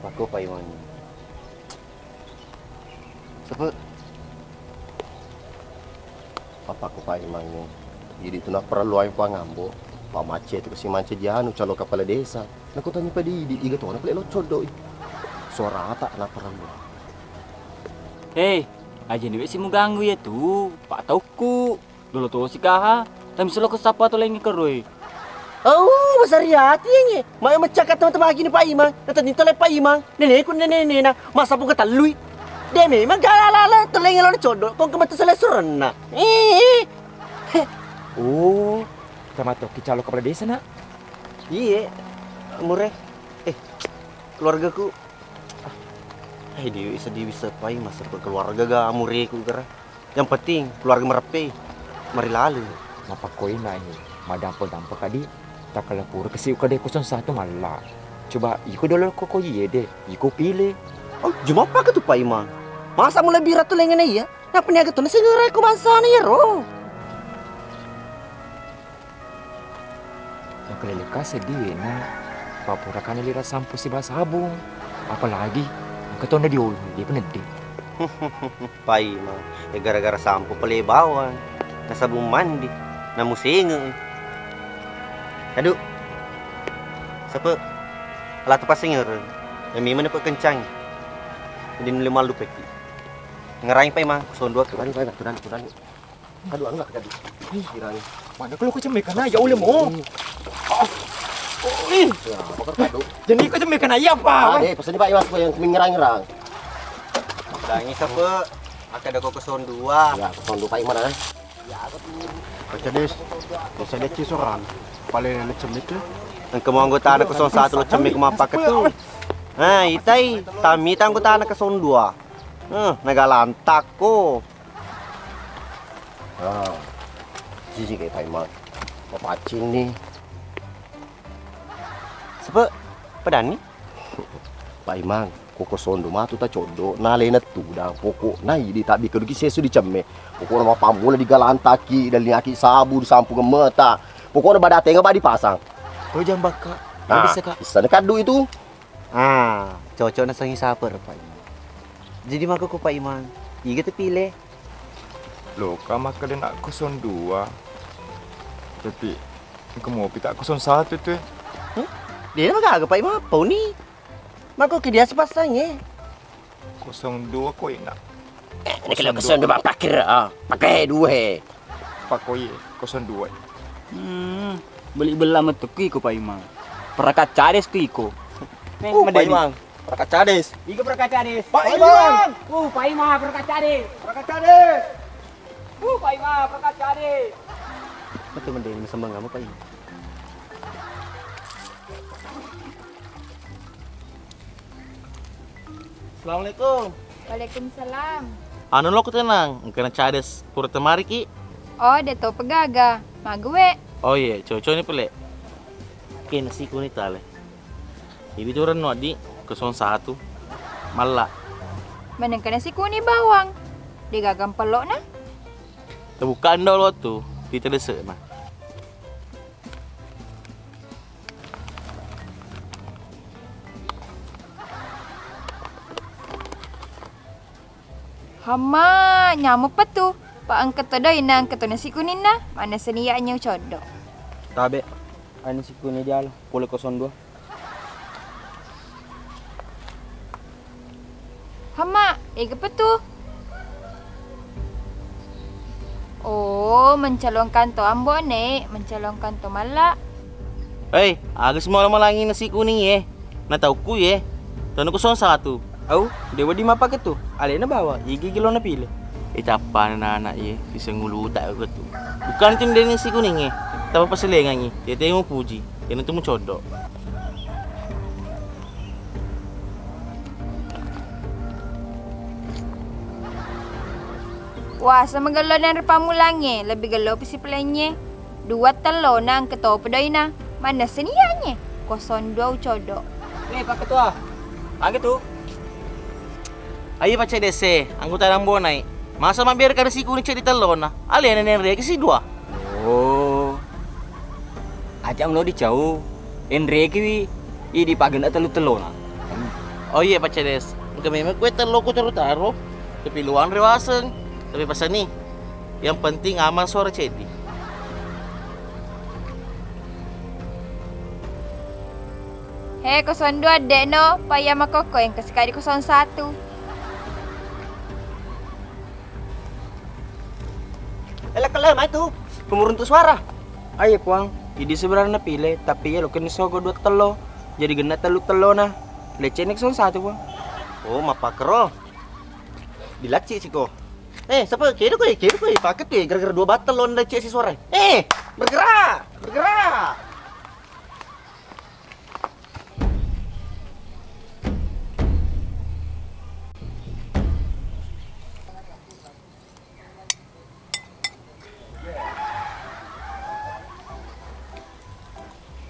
Apa ko, Pak Imang? Sepe. Apa ko, Pak Imang? Jadi tu nak perlu aing pangambo. Pak Mace tu kasi mancaji anu, calon kepala desa. Nako tanya Pak Didi, iga tona pale lo codok. Suara tak nak perlu. Hei, aja ni wek si muganggu ya tu, Pak Tauku. Dolo tosi kaha, tami selo ko sapa to lengi keroi. Au, besar hati yengi. Mai mecca kata mata bagi ni Pak Imang. Nata ni tole Pak Imang. Neneku nene-nena. Masa buka talui. De memang gala-lala to lengi lo codok. Kong kemata sele surenna. Ih. Oh, tama tokki calo kepala desa, nak? Iye, mure. Eh, keluargaku. Ah, eh, di sedih bisa Pak Imang, sebab keluarga ga mureku kera. Yang penting keluarga merepe, mari lalu. Mapakkoina ini, madampa-dampa kadi, takala pura kesi ukade kosong satu malla. Coba iko dolo koko iye de, iko pile. Oh, jumapa ke tu Pak Imang? Masa mulai bira tu lengena iya? Napa niaga tu nasengerai ko bangsana iya ro? Makaleleka seddi wena, papura kana lira sampo siba sabung. Apalagi engka tonna diolo, dia penedde. Paimang, ya gara-gara sampo pale bawang, na sabung mandi, na musenge. Aduh, sepe, ala tu pasengere, ya memang dapat kencang. Jadi nuli malu peki. Ngerai Paimang, sondua tu. Tadi, tadi, tadi, tadi. Aduh, enggak jadi. Ih, kiranya. Mana kalau kau cemekana ya udah mau. Ah. Oh, ih. Ya, apa kado? Jadi kau cemekana iya apa? Ah, deh, pesan Pak Iwas yang ngerang-ngerang. Dangi sape? Aka ada kau kosong dua. Ya, kosong dua Pak Iman, eh. Pak Cades, bisa deh cisoran. Paling enak cemik tuh. Engka mau anggota anak kosong satu lo cemik mau pakai tuh. Nah, itai, tamita anggota anak kosong dua. Eh, naga lantak ko. Ah, sisi kayak Pak Iman. Mau pancing nih. Sepe, pedani? Pak Imang, koko sondo matu ta coddo, nalena tudang, pokokna idi tabbi keduki sesu dicemme. Pokokna mappammula digalantaki, daliaki sabu, disampung meta. Pokokna badatenga ba dipasang. Oh, jambakka. Nah, bisa, Kak. Issana kaddu itu. Ah, cocok nasengi saper, Pak Imang. Jadi maka ku Pak Imang, iga tepile? Loka makkeda nak kosong dua. Tapi engka mopi tak kosong satu tu, eh. Hmm? Dia magaga Pak Imang apa ni? Mako ke dia sepasang, eh. Kosong dua ko enak. Eh, ini kalau kosong dua pakai, ah, pakai dua, eh. Pakoi kosong dua. Hmm, beli bela metu ki ko Pak Imang. Perangkat cades ki ko. Nih, oh, Pak Imang. Perangkat cades. Iga perangkat cades? Pak Imang. Uh, Pak Imang perangkat cades. Perangkat cades. Uh, Pak Imang perangkat cades. Betul mending sembang kamu Pak Imang. Assalamualaikum. Waalaikumsalam. Anu lo kutenang, engkana cades pura temari ki. Oh, de to pegaga. Mague. Oh iye, cocok ni pele. Oke, nasi kuning tale. Ibi tu renno addi, kosong satu. Malla. Menengka nasi kuning bawang. De gaga pellokna. Terbuka ndo lo tu, kita desek na. Hamma, nyamuk petu. Pa engka to doina, engka to nasi kuninna. Mana seni ya nyau coddo. Tabe, ani sikuni diala, pole kosong dua. Hamma, ega petu? Oh, mencalonkan to ambo ne, mencalonkan to malla. Hei, aga semua malangi nasi kuning ye? Na tauku ye. Tanu kosong satu. Au, dewa di mapake tu. Alena bawa, igi gilo na pile. E cappa na anak ye, siseng ulu utak aku tu. Bukan tim deni nasi kuning ye. Tapa paselengangi, tete mu puji. Kena tu mu codok. Wah, sama gello na rupa mulangnge, lebih gello pisi pelengnge. Dua tello na engka to pedoina. Mana senianya? Kosong dua ucodo. Eh, Pak Ketua. Age tu. Ayo Pak C D C, anggota Rambonai. Masa mabbere kada sikuni ceddi tellona? Alena nenreki sidua. Oh. Aja' melo dicau. Enrekiwi idi pagenna tellu-tellona. Oh iya, Pak Cedes. Engka memang kue telloku taro-taro. Tapi luang rewaseng. Tapi pasani. Yang penting aman suara ceddi. He, kosong dua, de'no, paya makokko engka sikali kosong satu. Eh, lekkele mai tu, pemuruntuk suara. Ayo, Puang, idi sebenarnya pile, tapi iya lo kena sogo dua tello, jadi genna tellu tellona. Lecene kosong satu, Puang. Oh, mappakero. Dilacci siko. Eh, siapa? Kedo koi, kedo koi. Paket koi, gara-gara dua batang lo nda cek si suara. Eh, bergerak, bergerak.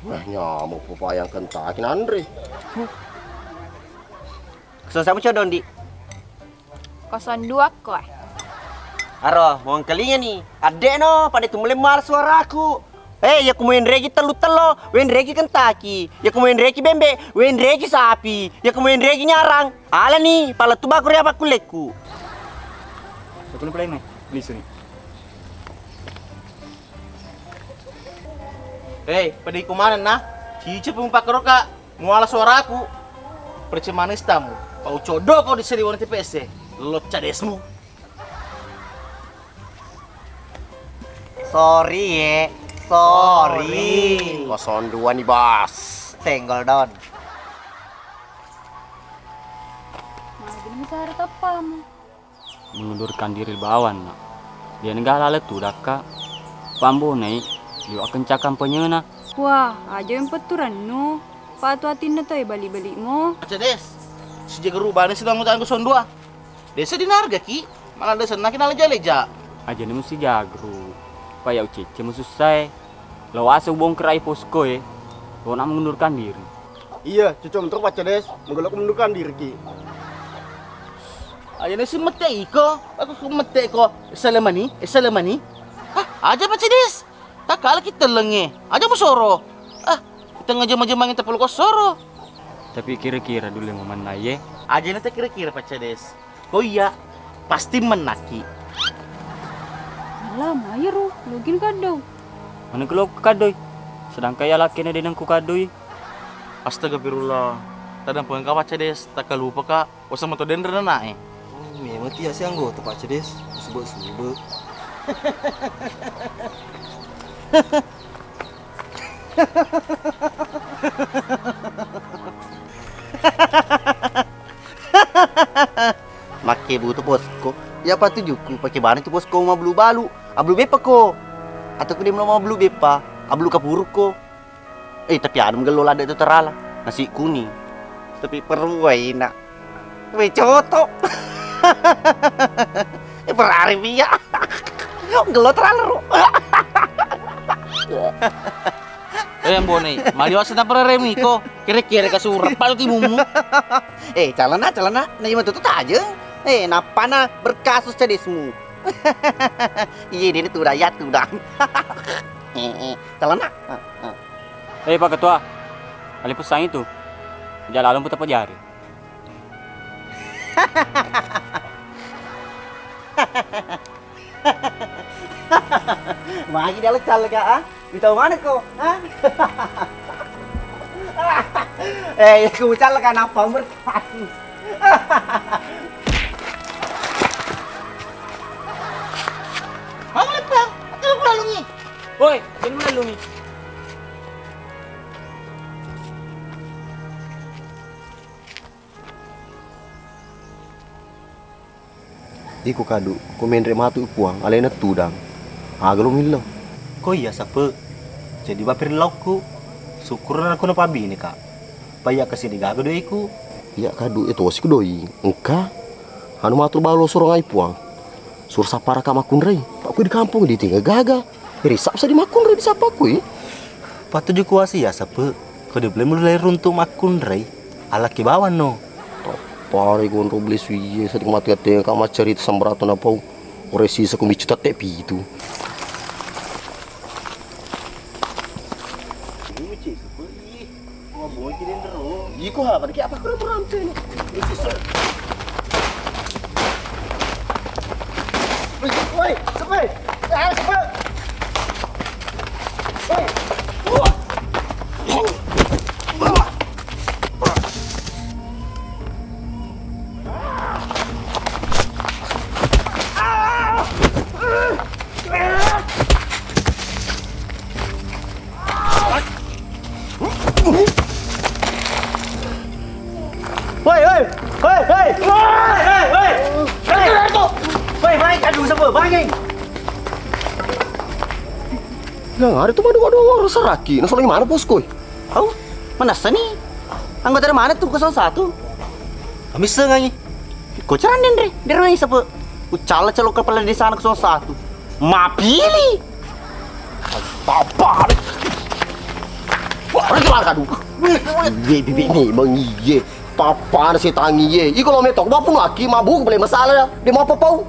Wah, nyamuk pepaya yang kentaki nanre. Kosong satu codong, Di. Kosong dua ko, eh. Aro, mau engkalinga ni. Adde no, pada tu mulai mal suaraku. Eh, ya ku mau enreki tellu tello, wenreki kentaki. Ya ku mau enreki bembe, wenreki sapi. Ya ku mau enreki nyarang. Ala ni, pala tu baku ria pakkullekku. Aku ni pulai mai, lisu ni. Hei, pada iko maneng na? Cice pung pakkeroka, muala suaraku. Percemanistamu, pau codo kau di seliwan T P S e. Lo cadesmu. Sorry ye, sorry. Kosong dua nih, Bos. Senggol, Don. Nah, gini misalnya teppamu. Mengundurkan diri bawang na. Dia negara le tu dakka. Pambonai, liwa kencang kampanyena. Wah, aja yang petturannu. Patu atinna toi balik-balikmu. Aca des, sijaga rubani sedang utangku sondua. Desa dinarga ki, malah desa naki naleja-leja. Aja ni musi jagru. Payau cece musussae. Lo asa ubongkerai posko e. Lo nak mengundurkan diri. Iya, cocok untuk Pak Cades, menggelok mundurkan diri ki. Aja ni si mette iko, aku ku mette ko, salamani, eh, salamani. Hah, aja Pak Cades. Tak kalah kita lenge, aja musoro. Ah, kita ngejema-jemangi tepuluh kosoro. Tapi kira-kira dulu mau mana ye? Aja nanti kira-kira Pak Cades. Ko iya, pasti menaki. Alah, mayeru, login kaddo. Mana kelo kadoi? Sedangkan ya lakene denengku kadoi. Astagfirullah. Tadang pengka Pak Cades, tak lupa ka. Wasa mato denre nanae. Oh, memang tiya si anggota Pak Cades, sube-sube. Makke butu posko. Ya apa tujuku pakai bani tu posko mablu balu. Ablu beppa ko. Atau ku dia mau mablu beppa. Ablu kapuruk ko. Eh, tapi anu mgello ladde tu terala. Nasi kuning. Tapi perlu wae nak. Weh, coto. Eh, berari pia. Gelo terlalu. Eh, Mbone, maliwa sena pereremi ko. Kira-kira ka surap padu timumu. Eh, calana, calana. Nah, ima tutu tajeng. Eh, napana berkasus cadesmu. Iya, ini tuh udah ya, tuh udah. Eh, eh, calana. Eh, eh. Eh, Pak Ketua, alih pesangi tu. Jalalung putar pajari. Magi dia lecal ka, ah? Kita mana ko, ah? Eh, ku lecal ka napa mereka? Mau lepas? Aku lalu ni. Woi, jangan lalu ni. Iko kadu, ko menre matu i puang, alena tudang. Aga lo millau? Ko iya sape. Jadi bapir laukku. Syukur na ko napabine ka. Paya kasi digaga doiku. Iya kadu, e tosi ku doi. Engka. Anu matu balo sorong ai puang. Sur sapara ka makkunrai. Pak ku di kampung di tinggal gaga. Ri sapsa di makkunre di sapa kui? Patuju kuasi ya sape, ko de bele mulai runtu makkunre, alaki bawang no. Tapari gondro beli suiye, seding mati ate ka macarita sambarato na pau. Pura sisa ku miccu tette pitu. Iko apa? Apa kurang kurang ini? Woi, woi, sepe. Ah, sepe. Woi. Woi, woi, woi, woi, woi, woi, woi, woi, woi, woi, aduh, sapa, bangeng. Yang ada tuh, aduh, aduh, orang seraki. Nah, soalnya mana, Bos, koi? Au, manessa ni? Anggota dari mana tuh, kosong satu? Kami sengangi. Ko caranna nre, dero ngai sape. Ucala calo kepala desa anak kosong satu. Mapili. Papa. Wah, orang keluar kadu. Iye, bibik ni, Bang, iye. Papa, setangi, iye. Iko lo metok, bapu aki, mabuk, boleh masalah, dia mau apa, pau?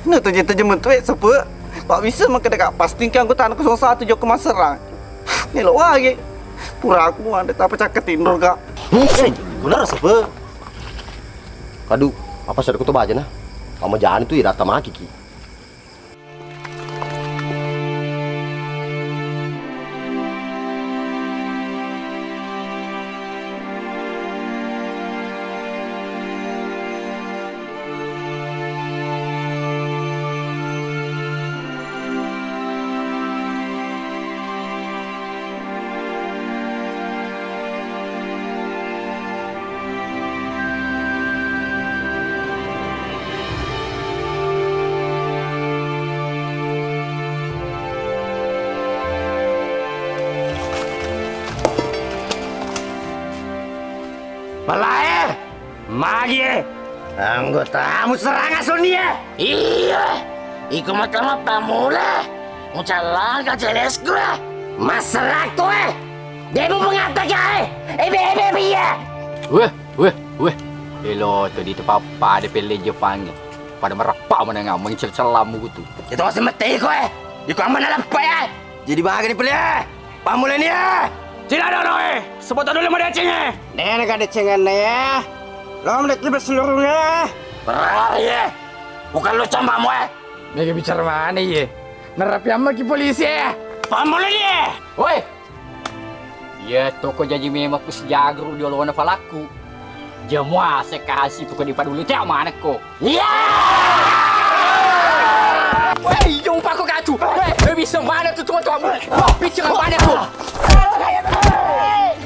Nah, tuh, tuh, jemen tuh, eh, sape. Pak bisa makan dekat, pasti kan anggota anak kosong satu joko maserang. Melo wage. Pura aku ande tapa cakka tinro, Kak. Hei, guna rasa pe. Kadu, apa sadako to baja na? Ama jani tu ira tamaki ki. Malae! Magi e? Anggotamu serang asuni e? Iya, iko matama pammula. Mucallang ka celesku e. Maserak to e. Demu mengata ka e. Ebe ebe piye? Weh, weh, weh. Elo to di tepa pada pelle Jepang e. Pada mereppa menengah mengicel celamu kutu. Itu masih mete iko e. Iko aman leppa e. Jadi bagani pelle e. Pammulani e. Cina dono e. Sebut dulu mau deceng e. Nena ka decengan e. Lo mendaki berseluruh e. Berlari e. Bukan lu cambamu e. Mega bicara mana iye? Narapi amma ki polisi e. Pammulani e. Woi. Iya toko jaji memang ku sijagru di olona palakku. Jamuase kasi toko di padulu te manekko. Iya. Woi, jong pako katu. Woi, bisa mana tu tua-tuamu? Wah, bicara mana tu?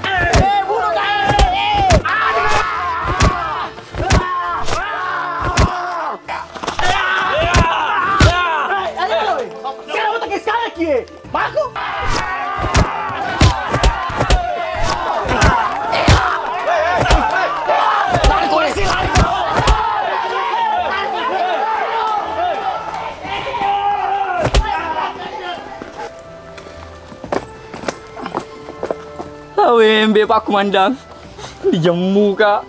Eh, bunuh. Aduh. Sekarang otak sekali kie. Mako. Awembe Pak Komandan. Dijemmu ka.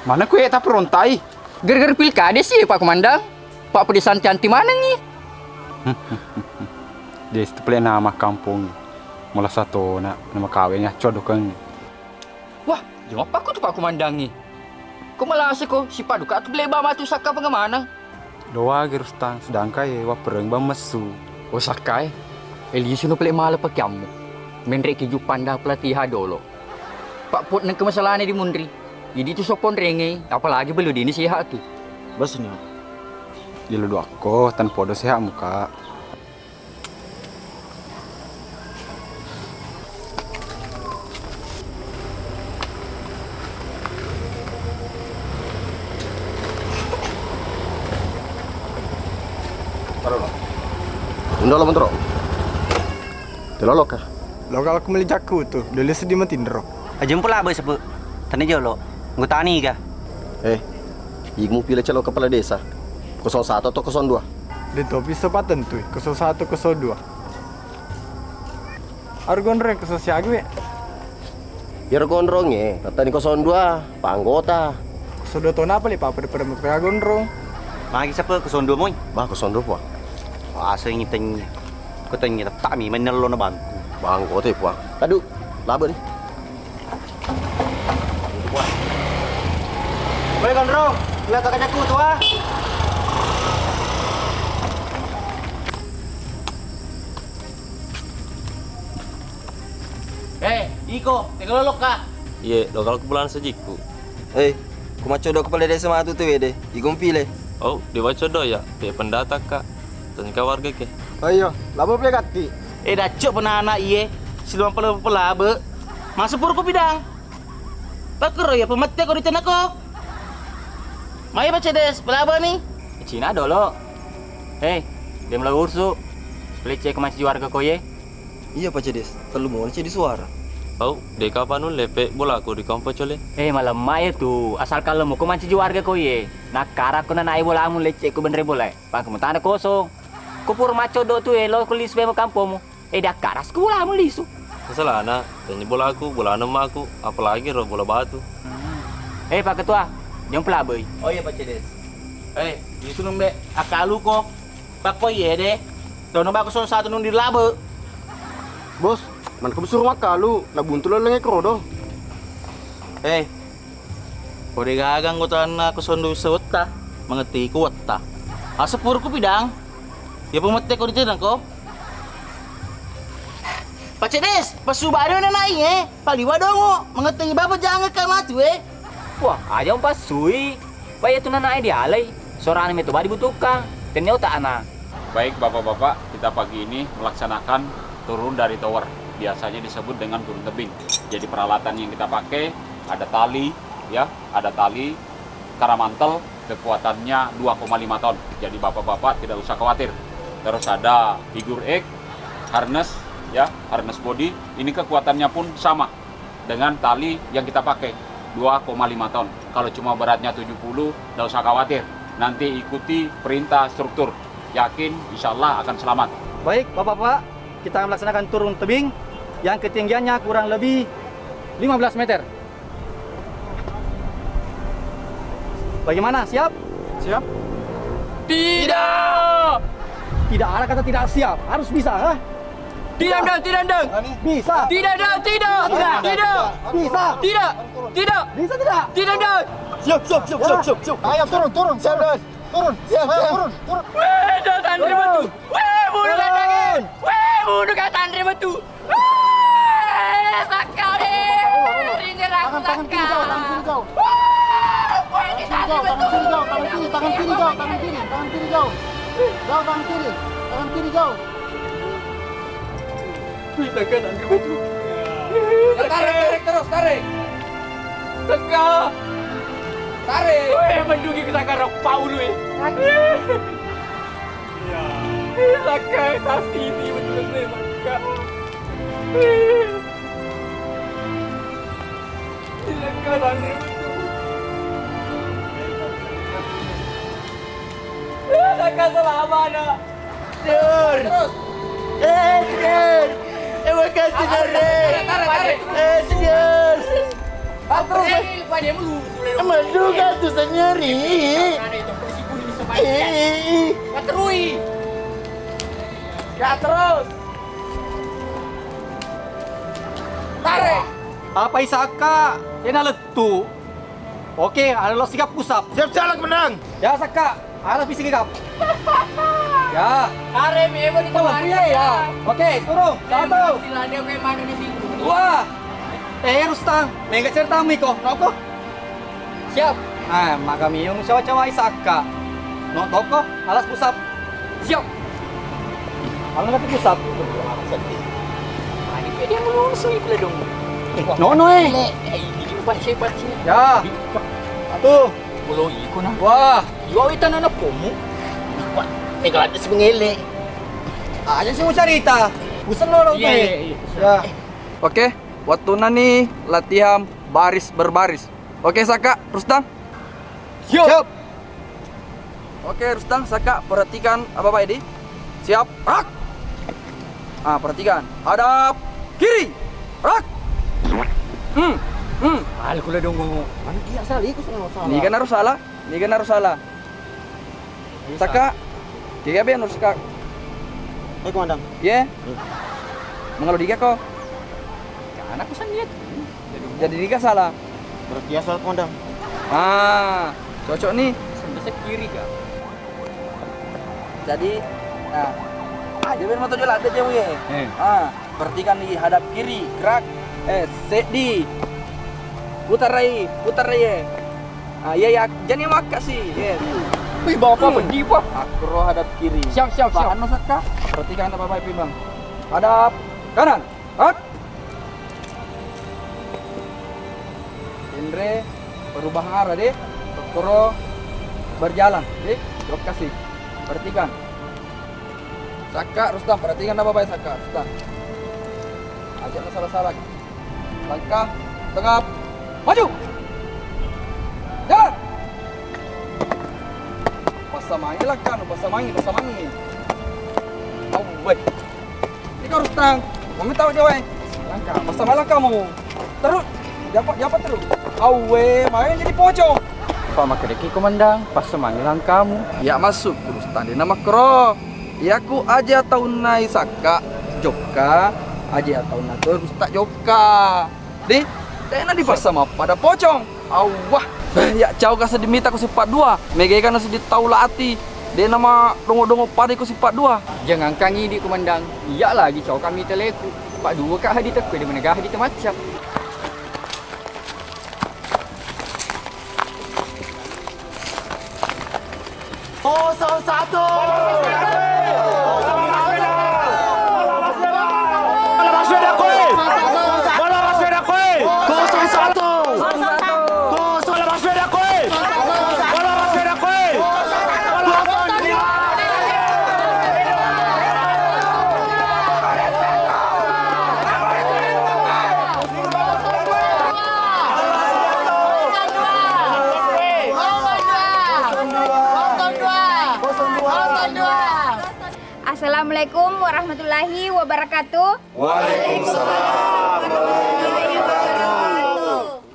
Mana kue tak perontai? Gara-gara pilkada sih Pak Komandan. Pak Pudi Santi anti manengngi. Desti pele nama kampongngi. Mula satona nama kaweng accodokengngi. Wah, jomappa ko tu Pak Komandangngi. Ko malase ko si Paduka tu bele ba matu sakka pengemana. Doa gerustang sedangkai wappereng bang messu. Oh sakkai. Elisu no pele mala pakiammu. Menrek ki jupanda pelatiha dolo. Pak Pot nengke masalahnya di munri. Jadi tu sopon renge, apalagi belu dini sehat tu. Bos ni. Jelo duakko, tan podo sehat muka. Undolo mentro. Telolo ka. Lo kalau aku meli jakku tu, dulu sedih matinro. Ajeng pula abe sepe. Tani jolo. Ngutani ga? Eh, imu pilih calon kepala desa. Kosong satu atau kosong dua? De topi sepatentui, kosong satu, kosong dua. Aru gondrong kosong siaga we. Iyaro gondrong e, tattani kosong dua, panggota. Kosong dua tona apa le, Pak, pada-pada mega gondrong. Magi sapa kosong dua moi? Bah, kosong dua, Pak. Asengi tengngi. Ko tengngi tettami mennello na bangku. Bangko te, Puang. Tadu, labe ni. Woi, Gondrong, lihat kacaku tuh, ah. Eh, iko, tega lolokka? Iye, lo kalau kebulan sejikku. Eh, ku maccodo kepala desa matu tu wede, igompi le. Oh, de maccodo ya, pe pendatang ka. Tanya ka warga ke. Oh iya, labo pe gatti. Eh, dacco penana iye, silong pelabe. Masuk purku bidang. Pakero ya pemette ko di tenako. Mai Pak Cedes, pelabe ni. Cina dolo. Hei, dem lo ursu. Pelicce ko masih warga ko ye. Iya, Pak Cedes, tellu moni cedi suara. Au, deka panu lepe bolaku di kompo cole. Eh, malemma ya tu, asal kalau muko manci warga ko ye. Nakara ko nanai bolamu lecce ko benre bola. Pangkamu tanah kosong. Ko pur maccodo tu elo ko lisu bemo kampomu. Eh, dakkaras ko bolamu lisu. Masalahna, tanya bolaku, bolana emmaku, apalagi ro bola batu. Eh, Pak Ketua, jong pelabei. Oh iya, Pak Cedes. Eh, lisu numbe, akalu ko. Pakko iye de. Tau nabako song satu nung dilabe. Bos, man ko besuru makkalu, nabuntu lolongnge kerodo. Eh, ko de gaga anggotanna ko sondo sewetta, mangetti ku wetta. Asepurku pidang. Ya pemette ko ditenang ko. Pak Cedes, pasubani na nainge, paliwa dongo, mangetti bapa jangan ka matu eh. Wah, aja umpassui. Pai iyatu nanae dialai, sorana meto badi butukang. Tennia utak ana. Baik, Bapak-bapak, kita pagi ini melaksanakan turun dari tower. Biasanya disebut dengan turun tebing. Jadi peralatan yang kita pakai ada tali, ya, ada tali karamantel, kekuatannya dua koma lima ton. Jadi Bapak-bapak tidak usah khawatir. Terus ada figure eight, harness, ya, harness body. Ini kekuatannya pun sama dengan tali yang kita pakai, dua koma lima ton. Kalau cuma beratnya tujuh puluh, nggak usah khawatir. Nanti ikuti perintah struktur. Yakin, insya Allah akan selamat. Baik, Bapak-bapak, kita akan melaksanakan turun tebing yang ketinggiannya kurang lebih lima belas meter. Bagaimana? Siap? Siap. Tidak. Tidak ada kata tidak siap. Harus bisa, ha? Tidak, Dang, tidak, Dang. Bisa. Tidak, Dang, tidak. Tidak. Tidak. Bisa. Tidak. Tidak. Bisa tidak? Tidak, Dang. Siap, siap, siap, siap, siap, siap. Ayo turun, turun, siap, Dang. Turun. Siap, ayo, siap. Turun, turun. Weh, jangan ribut tuh. Weh, bunuh kata. Weh, bunuh kata ribut tuh. Weh, sakali. Rinjir aku. Tangan, tangan kiri jauh, tangan kiri jauh. Weh, bunuh kata ribut tuh. Tangan kiri jauh, tangan kiri jauh, tangan kiri, tangan kiri jauh. Jauh tangan kiri. Tangan kiri jauh. Wih, Saka, nanti betul. Ya, tarik, tarik terus, tarik. Saka. Tarik. Weh, mendugi ke Saka, rok pau lu, eh. Ya. Ih, Saka, tas ini betul, eh, Saka. Ih. Ih, Saka, nanti betul. Ih, Saka, selama, nak. Senior. Eh, senior. Eh, makasih, senior. Tarik, tarik, tarik. Eh, senior. Tarik, tarik. Emang juga tuh, senior. Ih. Ih. Patrui. Ya, terus. Tarik. Apa isaka? Enak lettu. Oke, ada lo sigap pusap. Siap, siap, Komandan. Ya, Saka. Ada visi sigap. Ya. Kare memo di. Oh, iya, ya. Oke, turun. Satu. Sila dia kayak mana di situ. Dua. Eh, Rustang. Mega cerita miko. Noko. Siap. Ah, maka miung cawa-cawa isaka. No toko, alas pusap. Siap. Kamu nggak bisa. Sedih. Ini dia melurus itu lah dong. Eh, nono, eh. Ini baca-baca. Ya. Satu. Pulau iko nah. Wah. Iwa wita nana pomu. Wah, ini kalau ada sebengele. Aja sih mau cerita. Pusing lo, lo. Iya, iya, iya. Ya. Oke, waktu nani latihan baris berbaris. Oke, Saka, Rustam. Siap. Siap. Oke, Rustam, Saka, perhatikan apa Pak Edi. Siap, rak. Ah, perhatikan. Hadap kiri. Rak. Hmm. Hmm. Malu kula dong. Mana dia salah, ikut salah, salah. Ini kan harus salah. Ini kan harus salah. Saka, kiri ben harus Saka. Eh, Komandan. Ye? Mangalo diga ko? Karena aku sendiri. Jadi diga salah. Berarti ya salah, Komandan. Ah, cocok nih. Sebelah kiri, Kak. Jadi, nah, aja ben moto jola ada jauh ya. Eh. Ah, perhatikan di hadap kiri, gerak. Eh, seddi. Putarai, putarai ya. Ah, iya, iya, jadi makka sih. Iya. Wih, bapak pedih, Pak. Akro hadap kiri. Siap, siap, siap. Anu, Sakka. Perhatikan apa baik, Bang. Hadap kanan. Hak. Genre perubahan arah deh. Koro berjalan, deh. Lokasi. Perhatikan. Sakka, Rustam, perhatikan apa baik, Sakka, Rustam. Ajak salah-salah. Langkah, tegap, maju. Jalan. Passamangi langkahmu, passamangi, passamangi. Awwe. Ini kau Rustam. Mami tahu dia, weh. Langkah, passamangi langkahmu. Terus, japa, japa terus. Awwe, main jadi pocong. Pak, makkedaki Komandan, passamangi langkahmu. Ya, masuk, Rustam, dia nama kro. Iyaku aja taunna Sakka jokka, aja taunna terus tak jokka. Di, tena dipaksa mappada pocong. Awah, ya cau kasa dimita ku sipat dua. Mega kan seddi tau lati. De nama dongo-dongo pada ku sipat dua. Jangan kangi di Komandan. Iya lagi cau kami teleku. Pak dua kak hadi tekku di menegah hadi temacap. Kosong satu. Kosong satu. Bola baswedaku. Bola baswedaku. Kosong satu. Kosong. Bola baswedaku. Bola baswedaku. Kosong lima. Assalamualaikum warahmatullahi wabarakatuh. Waalaikumsalam.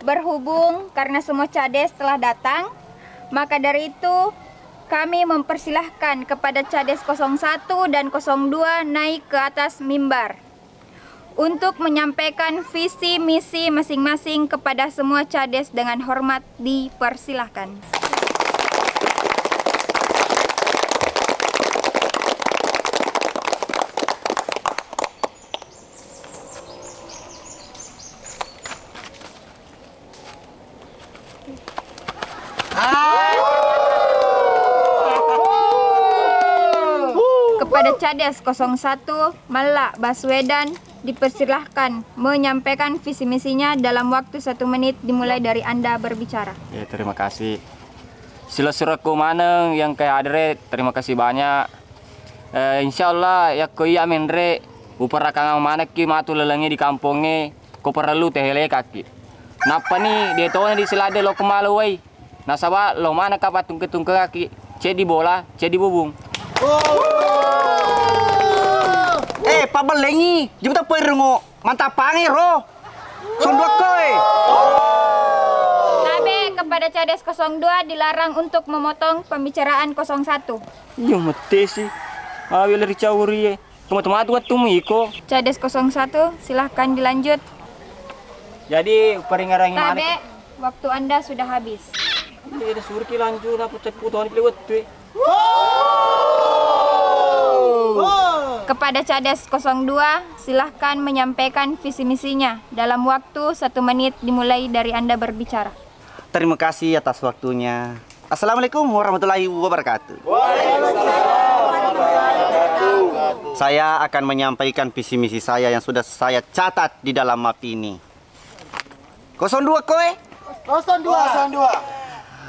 Berhubung karena semua cades telah datang, maka dari itu kami mempersilahkan kepada cades kosong satu dan kosong dua naik ke atas mimbar untuk menyampaikan visi misi masing-masing kepada semua cades. Dengan hormat dipersilahkan. Kepada cades kosong satu, Malla Baswedan, dipersilahkan menyampaikan visi misinya dalam waktu satu menit dimulai dari Anda berbicara. Ya, terima kasih. Silo-silokku maneng yang ke hadere, terima kasih banyak. Eh, insyaallah yakko iya menre, uparakang manekki matu lalengnge di kampongnge, ko parellu tehelekakki. Nappani de tona di selade lo kemalo wai. Nasaba lo manekka pattungke-tungkengakki, ceddi bola, ceddi bubung. Eh, pabellengi, jumta perungo, mantappangi ro. Sondokko, eh. Tabe, kepada cades kosong dua dilarang untuk memotong pembicaraan kosong satu. Iya, mette sih. Awi lari cauri, eh. Kematu-matu wettumu iko. Cades kosong satu, silahkan dilanjut. Jadi, peringarangi mana? Tabe, waktu Anda sudah habis. Iya, ada suruh ki lanjut, apa cek putuan pilih wettu, eh. Kepada cades kosong dua, silahkan menyampaikan visi misinya dalam waktu satu menit dimulai dari Anda berbicara. Terima kasih atas waktunya. Assalamualaikum warahmatullahi wabarakatuh. Saya akan menyampaikan visi misi saya yang sudah saya catat di dalam map ini. Kosong dua koe? Kosong dua. Kosong dua.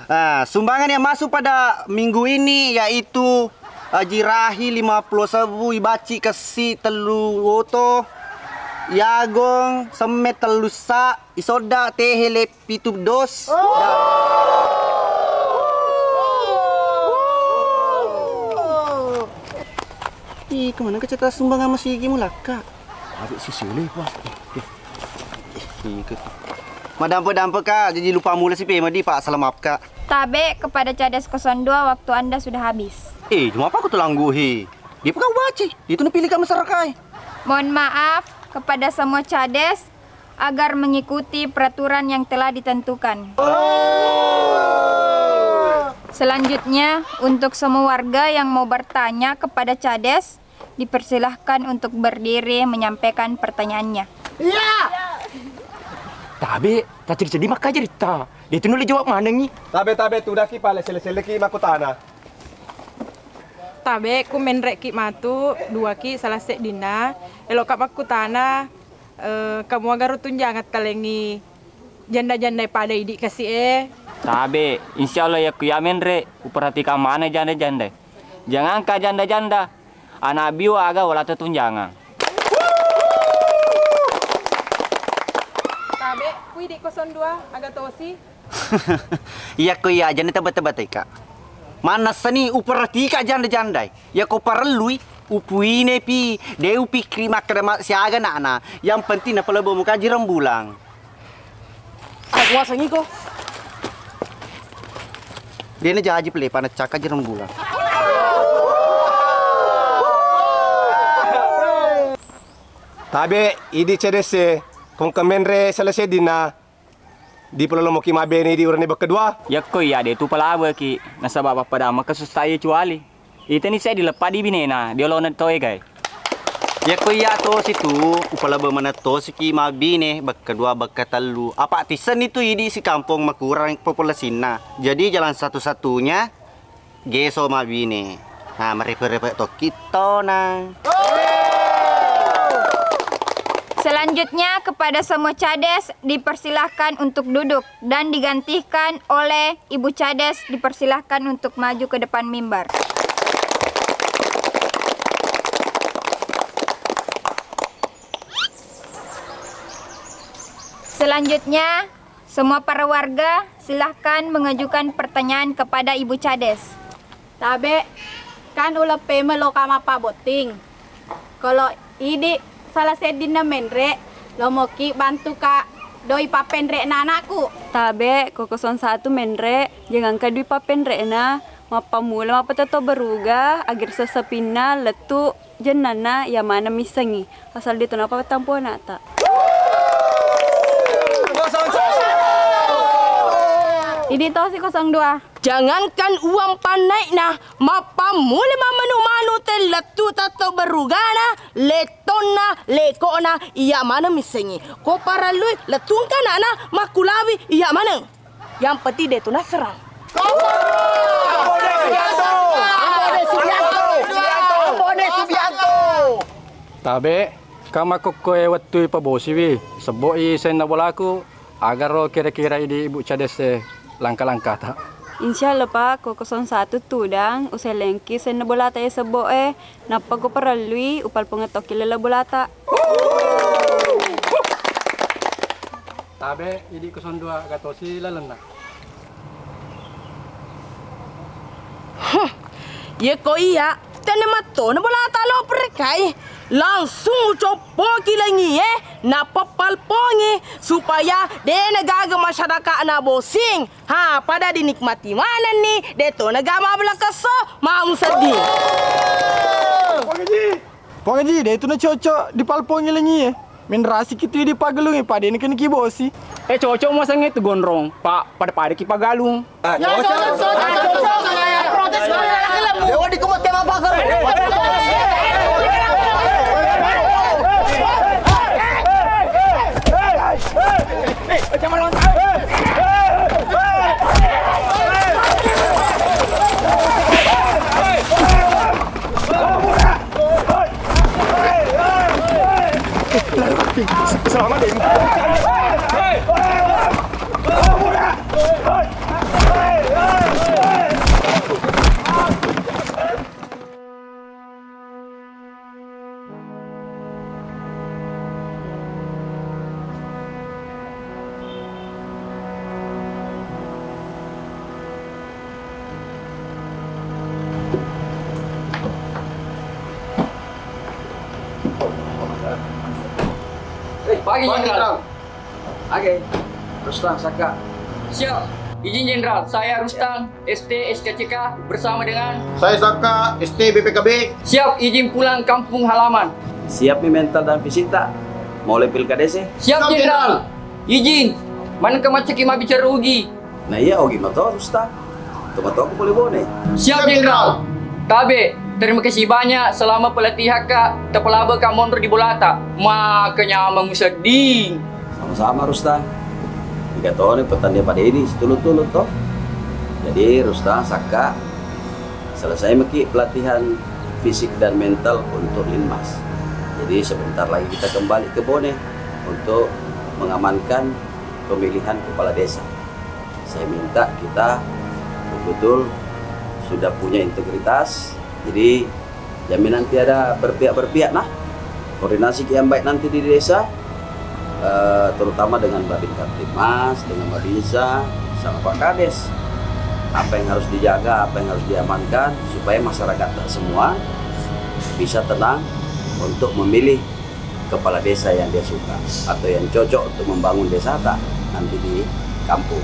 Nah, sumbangan yang masuk pada minggu ini yaitu, eh, jirahi lima puluh sebu, ibaci kessi tellu oto, yagong semme tellu sa, isodda tehe leppi tu dos. Ih, kemana keceta sumbangan masigi mulakka? Abe sisule, Pak. Eh, eh. Eh, ikut. Madampe-dampe, Kak. Jadi lupa mula si P M D, Pak. Salah maaf, Kak. Tabe, kepada cades kosong dua, waktu Anda sudah habis. Eh, cuma apa aku tuh langguhi? Dia pegawai wajib, dia tu napilih ka masyarakat. Mohon maaf kepada semua cades agar mengikuti peraturan yang telah ditentukan. Selanjutnya, untuk semua warga yang mau bertanya kepada cades, dipersilahkan untuk berdiri menyampaikan pertanyaannya. Iya. Tabe, tacedi-cedi makkaja ritta. Dia tu nulle jawab manengi. Tabe, tabe, tudaki pale sele-seleki makkutana. Tabe, ku menreki matu, duaki salah seddinna. Eloka makkutana, eh, kamuagaro tunjangan talengi janda-janda pada idi kasi e? Tabe, insya Allah yakku iya menre, uperhatikan mana janda-janda. Jangankan janda-janda, anak biu aga wala tetunjangan. Tabe, ku idi kosong dua aga tosi. Iyakko iya janda tebba-tebba teka. Manessani uperhatika janda-jandai. Yako parellui, upuinepi, de upikkiri makkeda ma-, siaga ana'na. Yang penting napalebbo muka jireng bulang. Aku wasengi ko. Dena jaji pelepa na caka jireng bulang. Tabe, idi cedese, kong kemenre selesai dina. Dipalolomoki mabbene di urane bekkedua. Yakko iya de tu palabeki nasaba pappada maka sustai cuali. Itani seddi leppa di binena, di olona to egae. Yakko iya tosi tu, upalebe maneng tosiki mabbine, bekkedua, bekketellu. Apa tissenni tu idi sikampong makurang populasinna. Jadi jalan satu-satunya geso mabbine. Nah, merepe-repe tokki tona. Selanjutnya, kepada semua cades dipersilahkan untuk duduk dan digantikan oleh Ibu Cades, dipersilahkan untuk maju ke depan mimbar. Selanjutnya, semua para warga silahkan mengajukan pertanyaan kepada Ibu Cades. Tabe, kan uleppeme loka mappabotting. Kolo idi sala seddinna menre, lomoki bantuka doi pappenre'na anakku. Tabe, ko kosong satu menre, jangangka dui pappenre'na, mappammula mappatetto beruga, agir sesepinna lettu jennanna iya maneng missengngi, asal de to napattampu ana'ta. Idi tosi kosong dua. Jangankan uang pannai'na, mappammula mammanu-manu tellettu tatto berugana, lettonna, leko'na, iya maneng missengngi. Ko parellui lettungka ana'na makkulawi iya maneng. Yang penting de tu nasserang. Ambo de Subianto. Ambo de Subianto. Ambo de Subianto. Tabe, ka makkokkoe wettui pabosiwi, sebbo'i senna bolaku, agaro kira-kira idi Ibu Cadesse langka-langkata. Insya Allah, Pak, ko kosong satu tudang, uselengki senna bolata e sebbo'e, nappa ko parellui, upalpongeng tokki lella bolata. Tabe, idi kosong dua gatosi lalenna. Huh, yeko iya, tenne mattona bolata lo perkai. Langsung ucoppoki lengie, nappa palpongi supaya dena gaga masyarakatna bosing. Ha, pada dinikmati manenni, de to naga mabela kesso, mau seddi. Puang Haji, de tu nacocok dipalpongi lengie. Menrasi kitu dipagelungi, pada ini kena kibosi. Eh, cocok muasangnge tu gondrong, Pak, pada-pada ki pagalung. Ah, cocok, cocok, cocok. Protes, protes. Dewa di kumate mabakar. Selamat ya. Eh, pagi, Jenderal. Oke. Terus terang, Saka. Siap. Izin Jenderal, saya Rustan, S T S K C K, bersama dengan saya Saka, S T B P K B. Siap izin pulang kampung halaman. Siap mi mental dan fisik tak? Mau le pilkadese? Siap, Siap, Jenderal. Jenderal. Izin, maneng ka maccaki mabbicara Ugi. Nah iya, Ogi mato Rustan. Tomatokku pole Bone. Siap, Jenderal. Tabe, terima kasih banyak selama pelatihan ka, tapalaba ka monro di bolata. Makanya mengusading. Sama-sama, Rustan. Tiga tahun pertandingan pada ini setulut-tulut toh. Jadi Rustan, Saka, selesai meki pelatihan fisik dan mental untuk Linmas. Jadi sebentar lagi kita kembali ke Bone untuk mengamankan pemilihan kepala desa. Saya minta kita betul-betul sudah punya integritas. Jadi jaminan tiada berpihak-berpihak nah. Koordinasi yang baik nanti di desa, eh, terutama dengan Babin Kamtibmas, dengan Babinsa, sama Pak Kades. Apa yang harus dijaga, apa yang harus diamankan, supaya masyarakat semua bisa tenang untuk memilih kepala desa yang dia suka atau yang cocok untuk membangun desa ta nanti di kampung.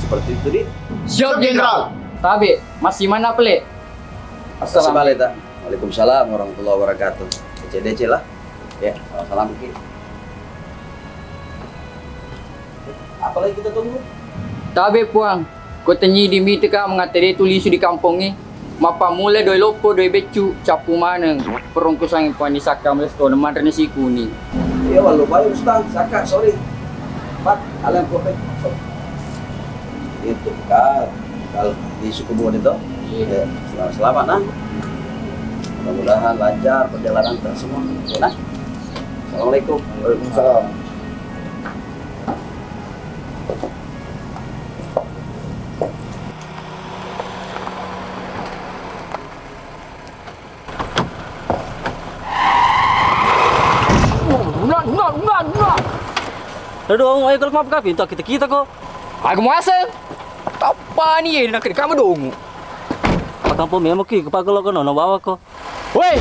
Seperti itu, Di. Siap, Jenderal. Tabe, masih mana pele? Assalamualaikum. Waalaikumsalam warahmatullahi wabarakatuh. Deceng-deceng lah. Ya, salam-salam, Ki. Apa lagi kita tunggu? Tabe, Puang. Ko tenyi di mite ka mengate de tu lisu di kampongnge. Mappammula doe loppo, doe beccu, cappu maneng. Perongku sangi Puang di Sakka mule sto manre nasi kuning. Iya, wallo bae, Ustaz. Saka, sorry. Pak, kalian kok, Pak? Itu kan, kalau di suku Bone toh. Iya. Ya, selamat, selamat, nah. Mudah-mudahan lancar perjalanan kita semua. Ya, nah. Assalamualaikum. Waalaikumsalam. Aduh, ayo, kalau maaf, Kak, pintu kita-kita kok. Aku muaseng. Apa ni, eh, nak kamu dong? Makampo memang ki, kepala kalau kono, no bawa ko. Woi,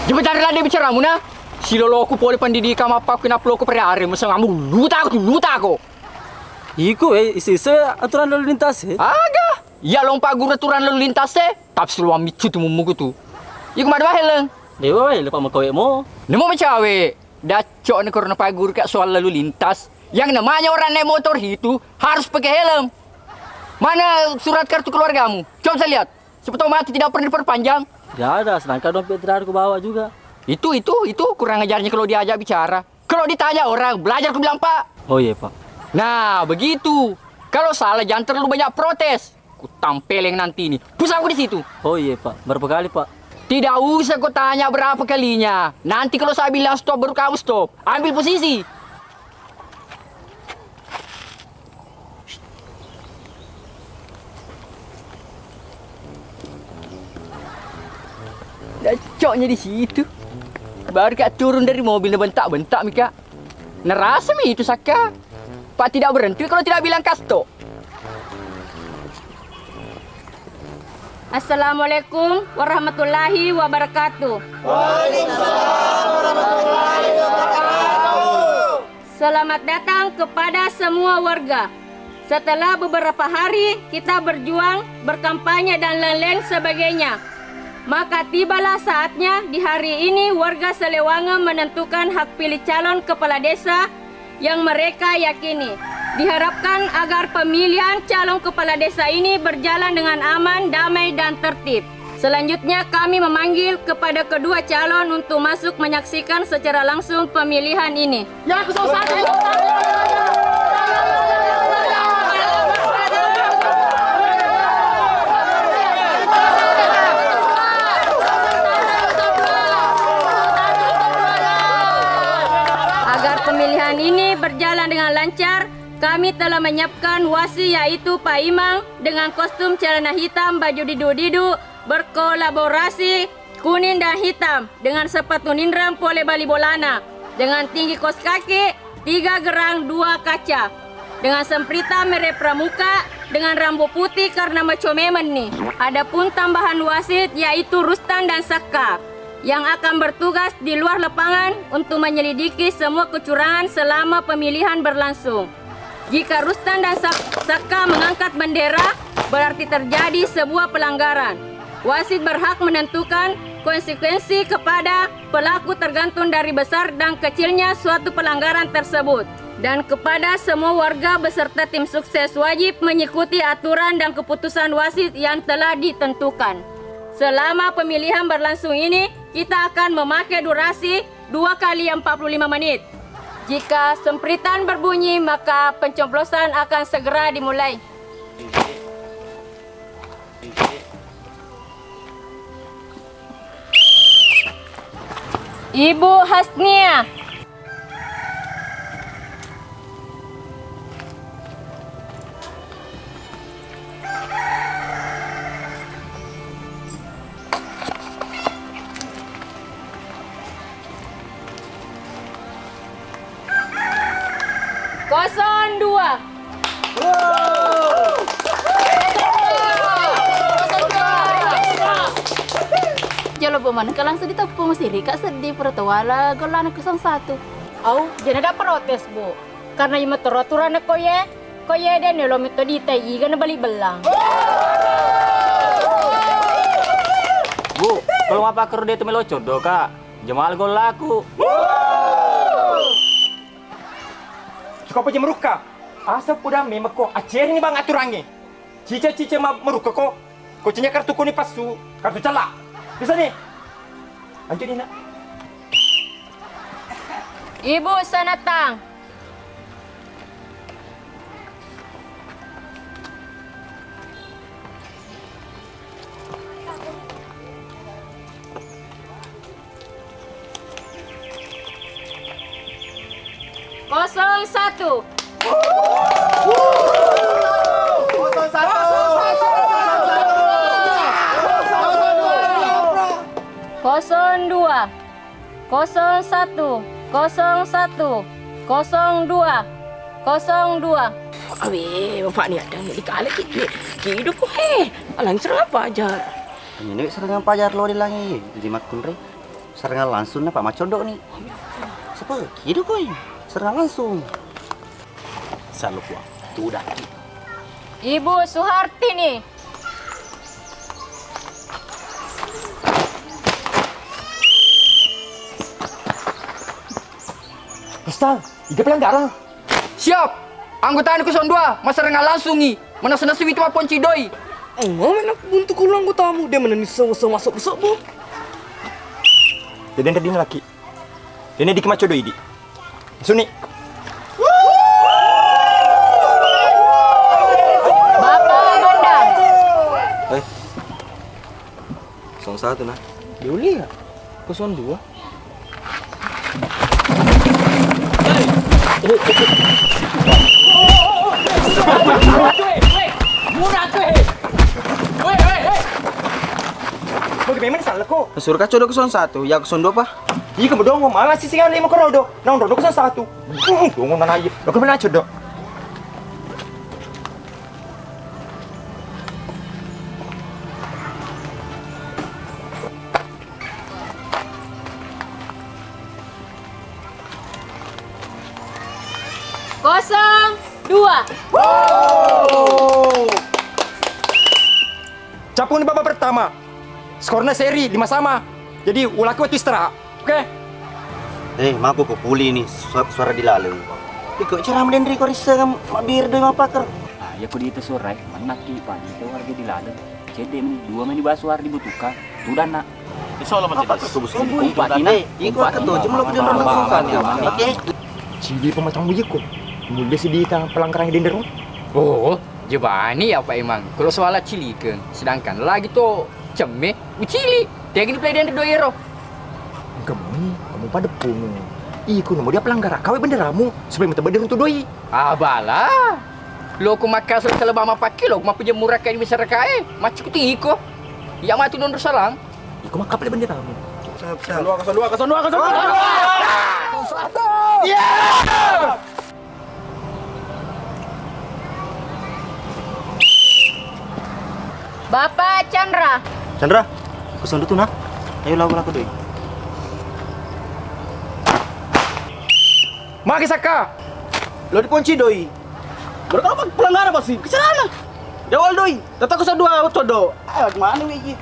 coba cari lagi bicaramu, nah. Siloloku pole pendidikan apa aku kena peloko periare, masa kamu luta aku, luta aku. Iku, eh, isi-isi aturan lalu lintas, eh. Aga, iya lompa guru aturan lalu lintas, eh. Tapi selalu micu tu mumuku tu. Iku madu heleng. Dewa, eh, lepa makawe mo. Nemu macawe. Dacok ni karena Pak Guru kayak soal lalu lintas. Yang namanya orang naik motor itu harus pakai helm. Mana surat kartu keluargamu? Coba saya lihat. Siapa tahu mati tidak pernah diperpanjang. Tidak ada, sedangkan dompet tidak ada ku bawa juga. Itu, itu, itu kurang ajarnya kalau diajak bicara. Kalau ditanya orang, belajar ku bilang, Pak. Oh iya, Pak. Nah, begitu. Kalau salah, jangan terlalu banyak protes. Ku tampeleng nanti ini. Pusatku di situ. Oh iya, Pak. Berapa kali, Pak? Tidak usah kau tanya berapa kalinya. Nanti kalau saya bilang stop, baru kamu stop. Ambil posisi. Cocoknya di situ. Baru kak turun dari mobil, bentak-bentak, Mika. Nerasa mi itu Saka. Pak tidak berhenti kalau tidak bilang kasto. Assalamualaikum warahmatullahi wabarakatuh. Selamat datang kepada semua warga. Setelah beberapa hari kita berjuang, berkampanye dan lain-lain sebagainya, maka tibalah saatnya di hari ini warga Selewange menentukan hak pilih calon kepala desa yang mereka yakini. Diharapkan agar pemilihan calon kepala desa ini berjalan dengan aman, damai, dan tertib. Selanjutnya, kami memanggil kepada kedua calon untuk masuk menyaksikan secara langsung pemilihan ini. Agar pemilihan ini berjalan dengan lancar, kami telah menyiapkan wasi, yaitu Pak Imang, dengan kostum celana hitam, baju didu-didu, berkolaborasi kuning dan hitam, dengan sepatu ninrang pole bali bolana, dengan tinggi kos kaki tiga gerang dua kaca, dengan semprita merek pramuka, dengan rambut putih karena maco memang ni. Adapun tambahan wasit, yaitu Rustan dan Sakka, yang akan bertugas di luar lapangan untuk menyelidiki semua kecurangan selama pemilihan berlangsung. Jika Rustan dan Sak-, Saka mengangkat bendera, berarti terjadi sebuah pelanggaran. Wasit berhak menentukan konsekuensi kepada pelaku tergantung dari besar dan kecilnya suatu pelanggaran tersebut. Dan kepada semua warga beserta tim sukses wajib mengikuti aturan dan keputusan wasit yang telah ditentukan. Selama pemilihan berlangsung ini, kita akan memakai durasi dua kali empat puluh lima menit. Jika sempritan berbunyi, maka pencoblosan akan segera dimulai. Ibu Hasnia. Kosong dua. Jolo bo maneng ka langsung diteppu, siri ka seddi pura tawala gollana kosong satu. Au, jena da protes, Bu. Karena iya metoro aturanna ko ye, ko ye de nelo metto ditai iga na bali bellang. Bu, kalau mapakkero de tu melo coddo ka, jemal gollaku. Cukup aja merukka. Asa pudamme mekko, aceri ni bang aturangnge. Cica-cica ma-, merukka ko. Ko cinya kartu kuni passu, kartu cella. Bisa ni. Anjo ni nak. Ibu Sanatang. Kosong satu. Kosong dua. Kosong satu. Kosong satu. Kosong dua. Kosong dua. Awe, bapak ni ada ni kali ki. Kidu ko he. Alang serapa aja. Ini serangan pajar lo di langi. Di makunre. Serangan langsung napa macodok ni. Siapa? Kidu koi. Serangan langsung. Selalu kuat. Tuh udah. Ibu Suhartini. Ustaz, iga pelanggaran. Siap. Anggota anu kosong dua, masarangan langsungi. Manasu-nasu itu maponci doi. Engau mena buntu kulo anggotamu, de meneni sewa-sewa masuk besok bu. Jadi yang tadi laki. Dene diki maccodo idi. Suni. Bapak Amanda. Eh. Kosong satu nah. Diuli ya? Kosong dua. Murah tuh, eh. Woi, woi, woi. Bagi memang salah ko. Suruh kaccodo kosong satu, ya kosong dua apa? Iko bedongo, mala sisi ngale mo kerodo. Naung rodo kosong satu. Hmm, dongo nanaye. Lo kemana codok? Kosong dua. Capung di babak pertama. Skornya seri lima sama. Jadi, ulaku waktu istirahat. Oke? Eh, mako ko puli ni su-, suara di laleng. Iko ceramah dan riko rissa kan mabbir doi mappaker. Ah, iya ko diita suara, eh, mannakki, Pak, diita warga di laleng. Cedde meni, dua meni basu warga dibutuhkan. Tudanna. Insya Allah masih ada. Subuh-subuh. Umpat ina. Eh, iko ketu, cuma lo kedua orang susah nih. Oke. Cili pemacang bujiko. Mulai sih diita pelanggaran dendero. Oh. Jebani apa emang? Kalau soal cilikeng, sedangkan lagi to cemme, ucili. Tegi ni play dendro doyero. Engka mui, kamu pada pungu. Iku namo dia pelanggar kawe benderamu supaya minta bender untuk doi. Ah, bala. Lo ku makasal selebama pakki lo, ku mapejemur rakai di masyarakat, eh. Macam ku tiko. Ya mati nondro salang. Iku makkapale benderamu. Siap, siap. Kosong dua, kosong dua, kosong dua, kosong dua. Kosong satu. Iya. Bapak Chandra. Chandra, kosong dua tuh, nak. Ayo lawan aku doi. Magi Saka. Lo diponci doi. Mereka apa pelanggaran pasti? Kecelana. Jawal doi. Tetap ke dua codok. Ayo, gimana nih?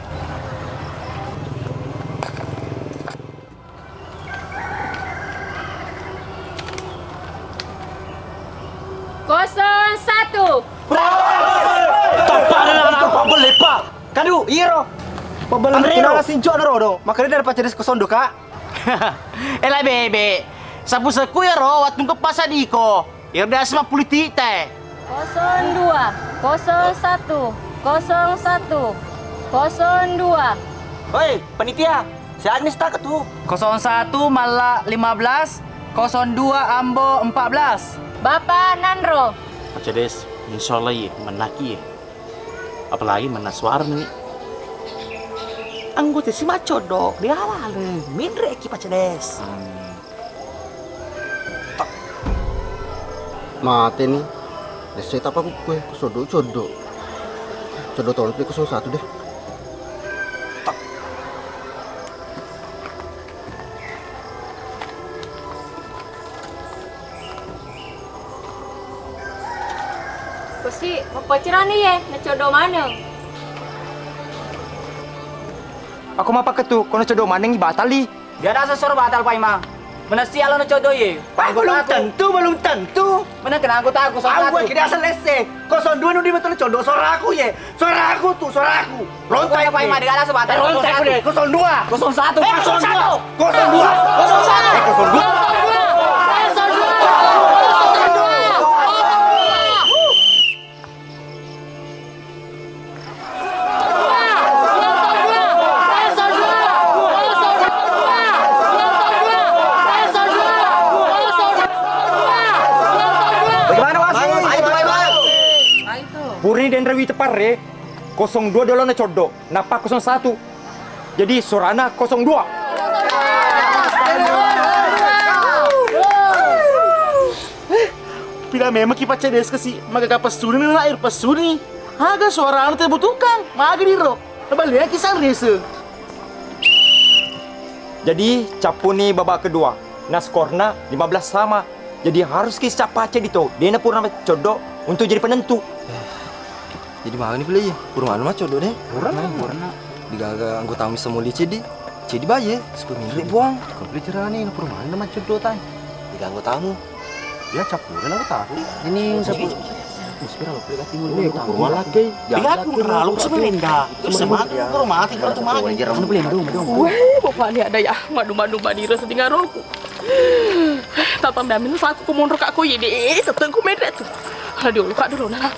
Kosong satu. Tepat ada anak apa boleh pak? Kadu, iro. Pabeleng kinala sinjo na rodo. Makanya dari pacaris kosong dua kak. Ela bebe. Sapu seku ya ro, wattu ke pasar diko. Iro dia sama politik teh. Kosong dua, kosong satu, kosong satu, kosong dua. Hoi, panitia, si Agnes tak tu? Kosong satu malla lima belas, kosong dua ambo empat belas. Bapak Nanro. Pacedes, insya Allah ye, menaki ye. Apalagi menna suara nih. Anggota si macodo, dia laleng, minre ki pacedes. Hmm. Mate ni. Desse tapa kukkue, coddo coddo. Coddo tolong pi kosong satu deh. Kosi, mappacerani ye, na coddo maneng. Aku mapakketu, kono coddo manengi batali. Dia rasa soro batal Pak Imang. Menesi alo na coddo ye. Pak belum tentu, belum tentu. Mana kena anggota aku soal aku. Aku tidak selesai. Kosong dua nudi betul coddo soraku ye. Soraku tu, soraku. Lontai Pak Imang, dia rasa batal. Lontai aku deh. Kosong dua. Kosong satu. Kosong dua. Kosong dua. Kosong satu. Kosong dua. Puri denre wite parre, kosong dua dolana coddo, nappa kosong satu. Jadi sorana kosong dua. Pila memang ki pacca deskasi, maga kapessuni na air pessuni. Aga suarana teh butukang, maga diro. Nabalea ki sang rese. Jadi cappuni babak kedua, na skorna lima belas sama. Jadi harus ki cappa ceddi to, dena purana coddo untuk jadi penentu. Jadi magani pile iya? Pura manu macoddo deh. Purana, purana. Digaga anggota misa muli ceddi. Ceddi baye, sepuluh menit buang. Komplit cerani, pura manu macoddo tai. Digaga anggota mu. Ya campur lah tahu. Ini sapu. Ini aku terlalu sebenarnya. Semangat aku mati kalau tuh mati. Jangan boleh dong dong. Weh, bapak ini ada ya madu-madu manira setinggal roku. Tatang damin saku kumonro kak koye deh, teteng ku medre tu. Kalau dulu kak dulu nah.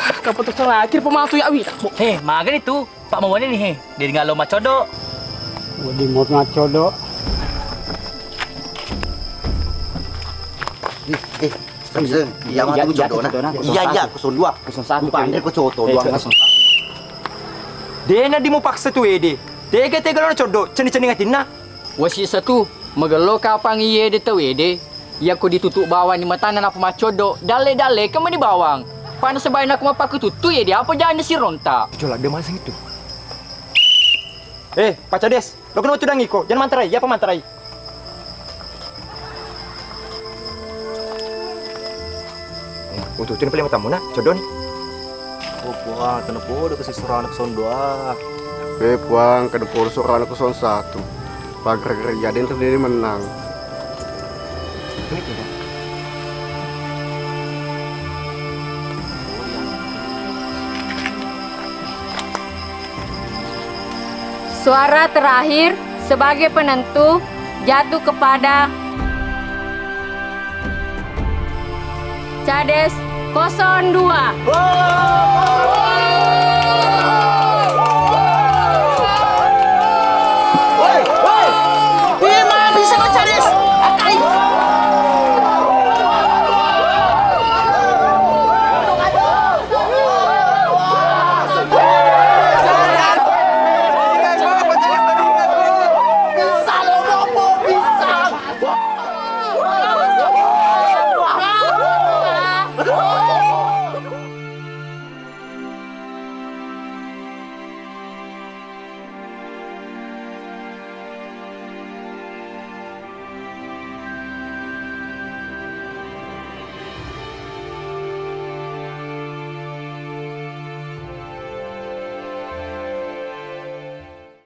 Kaputusan akhir pematu ya wita. Heh, maga itu. Pak mau ni he, dia tinggal lo macodo. Wadi mau macodo. Ih, ih, Samsung, iya mah tuh codona. Iya, iya, kosong dua. Kosong satu. Lupa andre ko coto doang. Dena di mau paksa tu ede. Tega-tega lo codo, ceni-ceni ngatinna. Wasi satu, magello kapang iye de tau ede. Iyako ditutuq bawang ni matanna nappa maccoddo, dalle-dalle kemmeni bawang. Pada sebae nako mappakututtu ye diapa jana sironta. Jolo de maseng itu. Eh, Pak Cades, lo kena tudangi ko, jangan mantarai, apa mantarai? Eh, ututu ni paling tamu na, coddo ni. Oh puang, kena podo kasi surana sondoa. Eh puang, kena podo surana kosong satu. Pagar-gara iya den terdiri menang. Suara terakhir sebagai penentu jatuh kepada Cades kosong dua.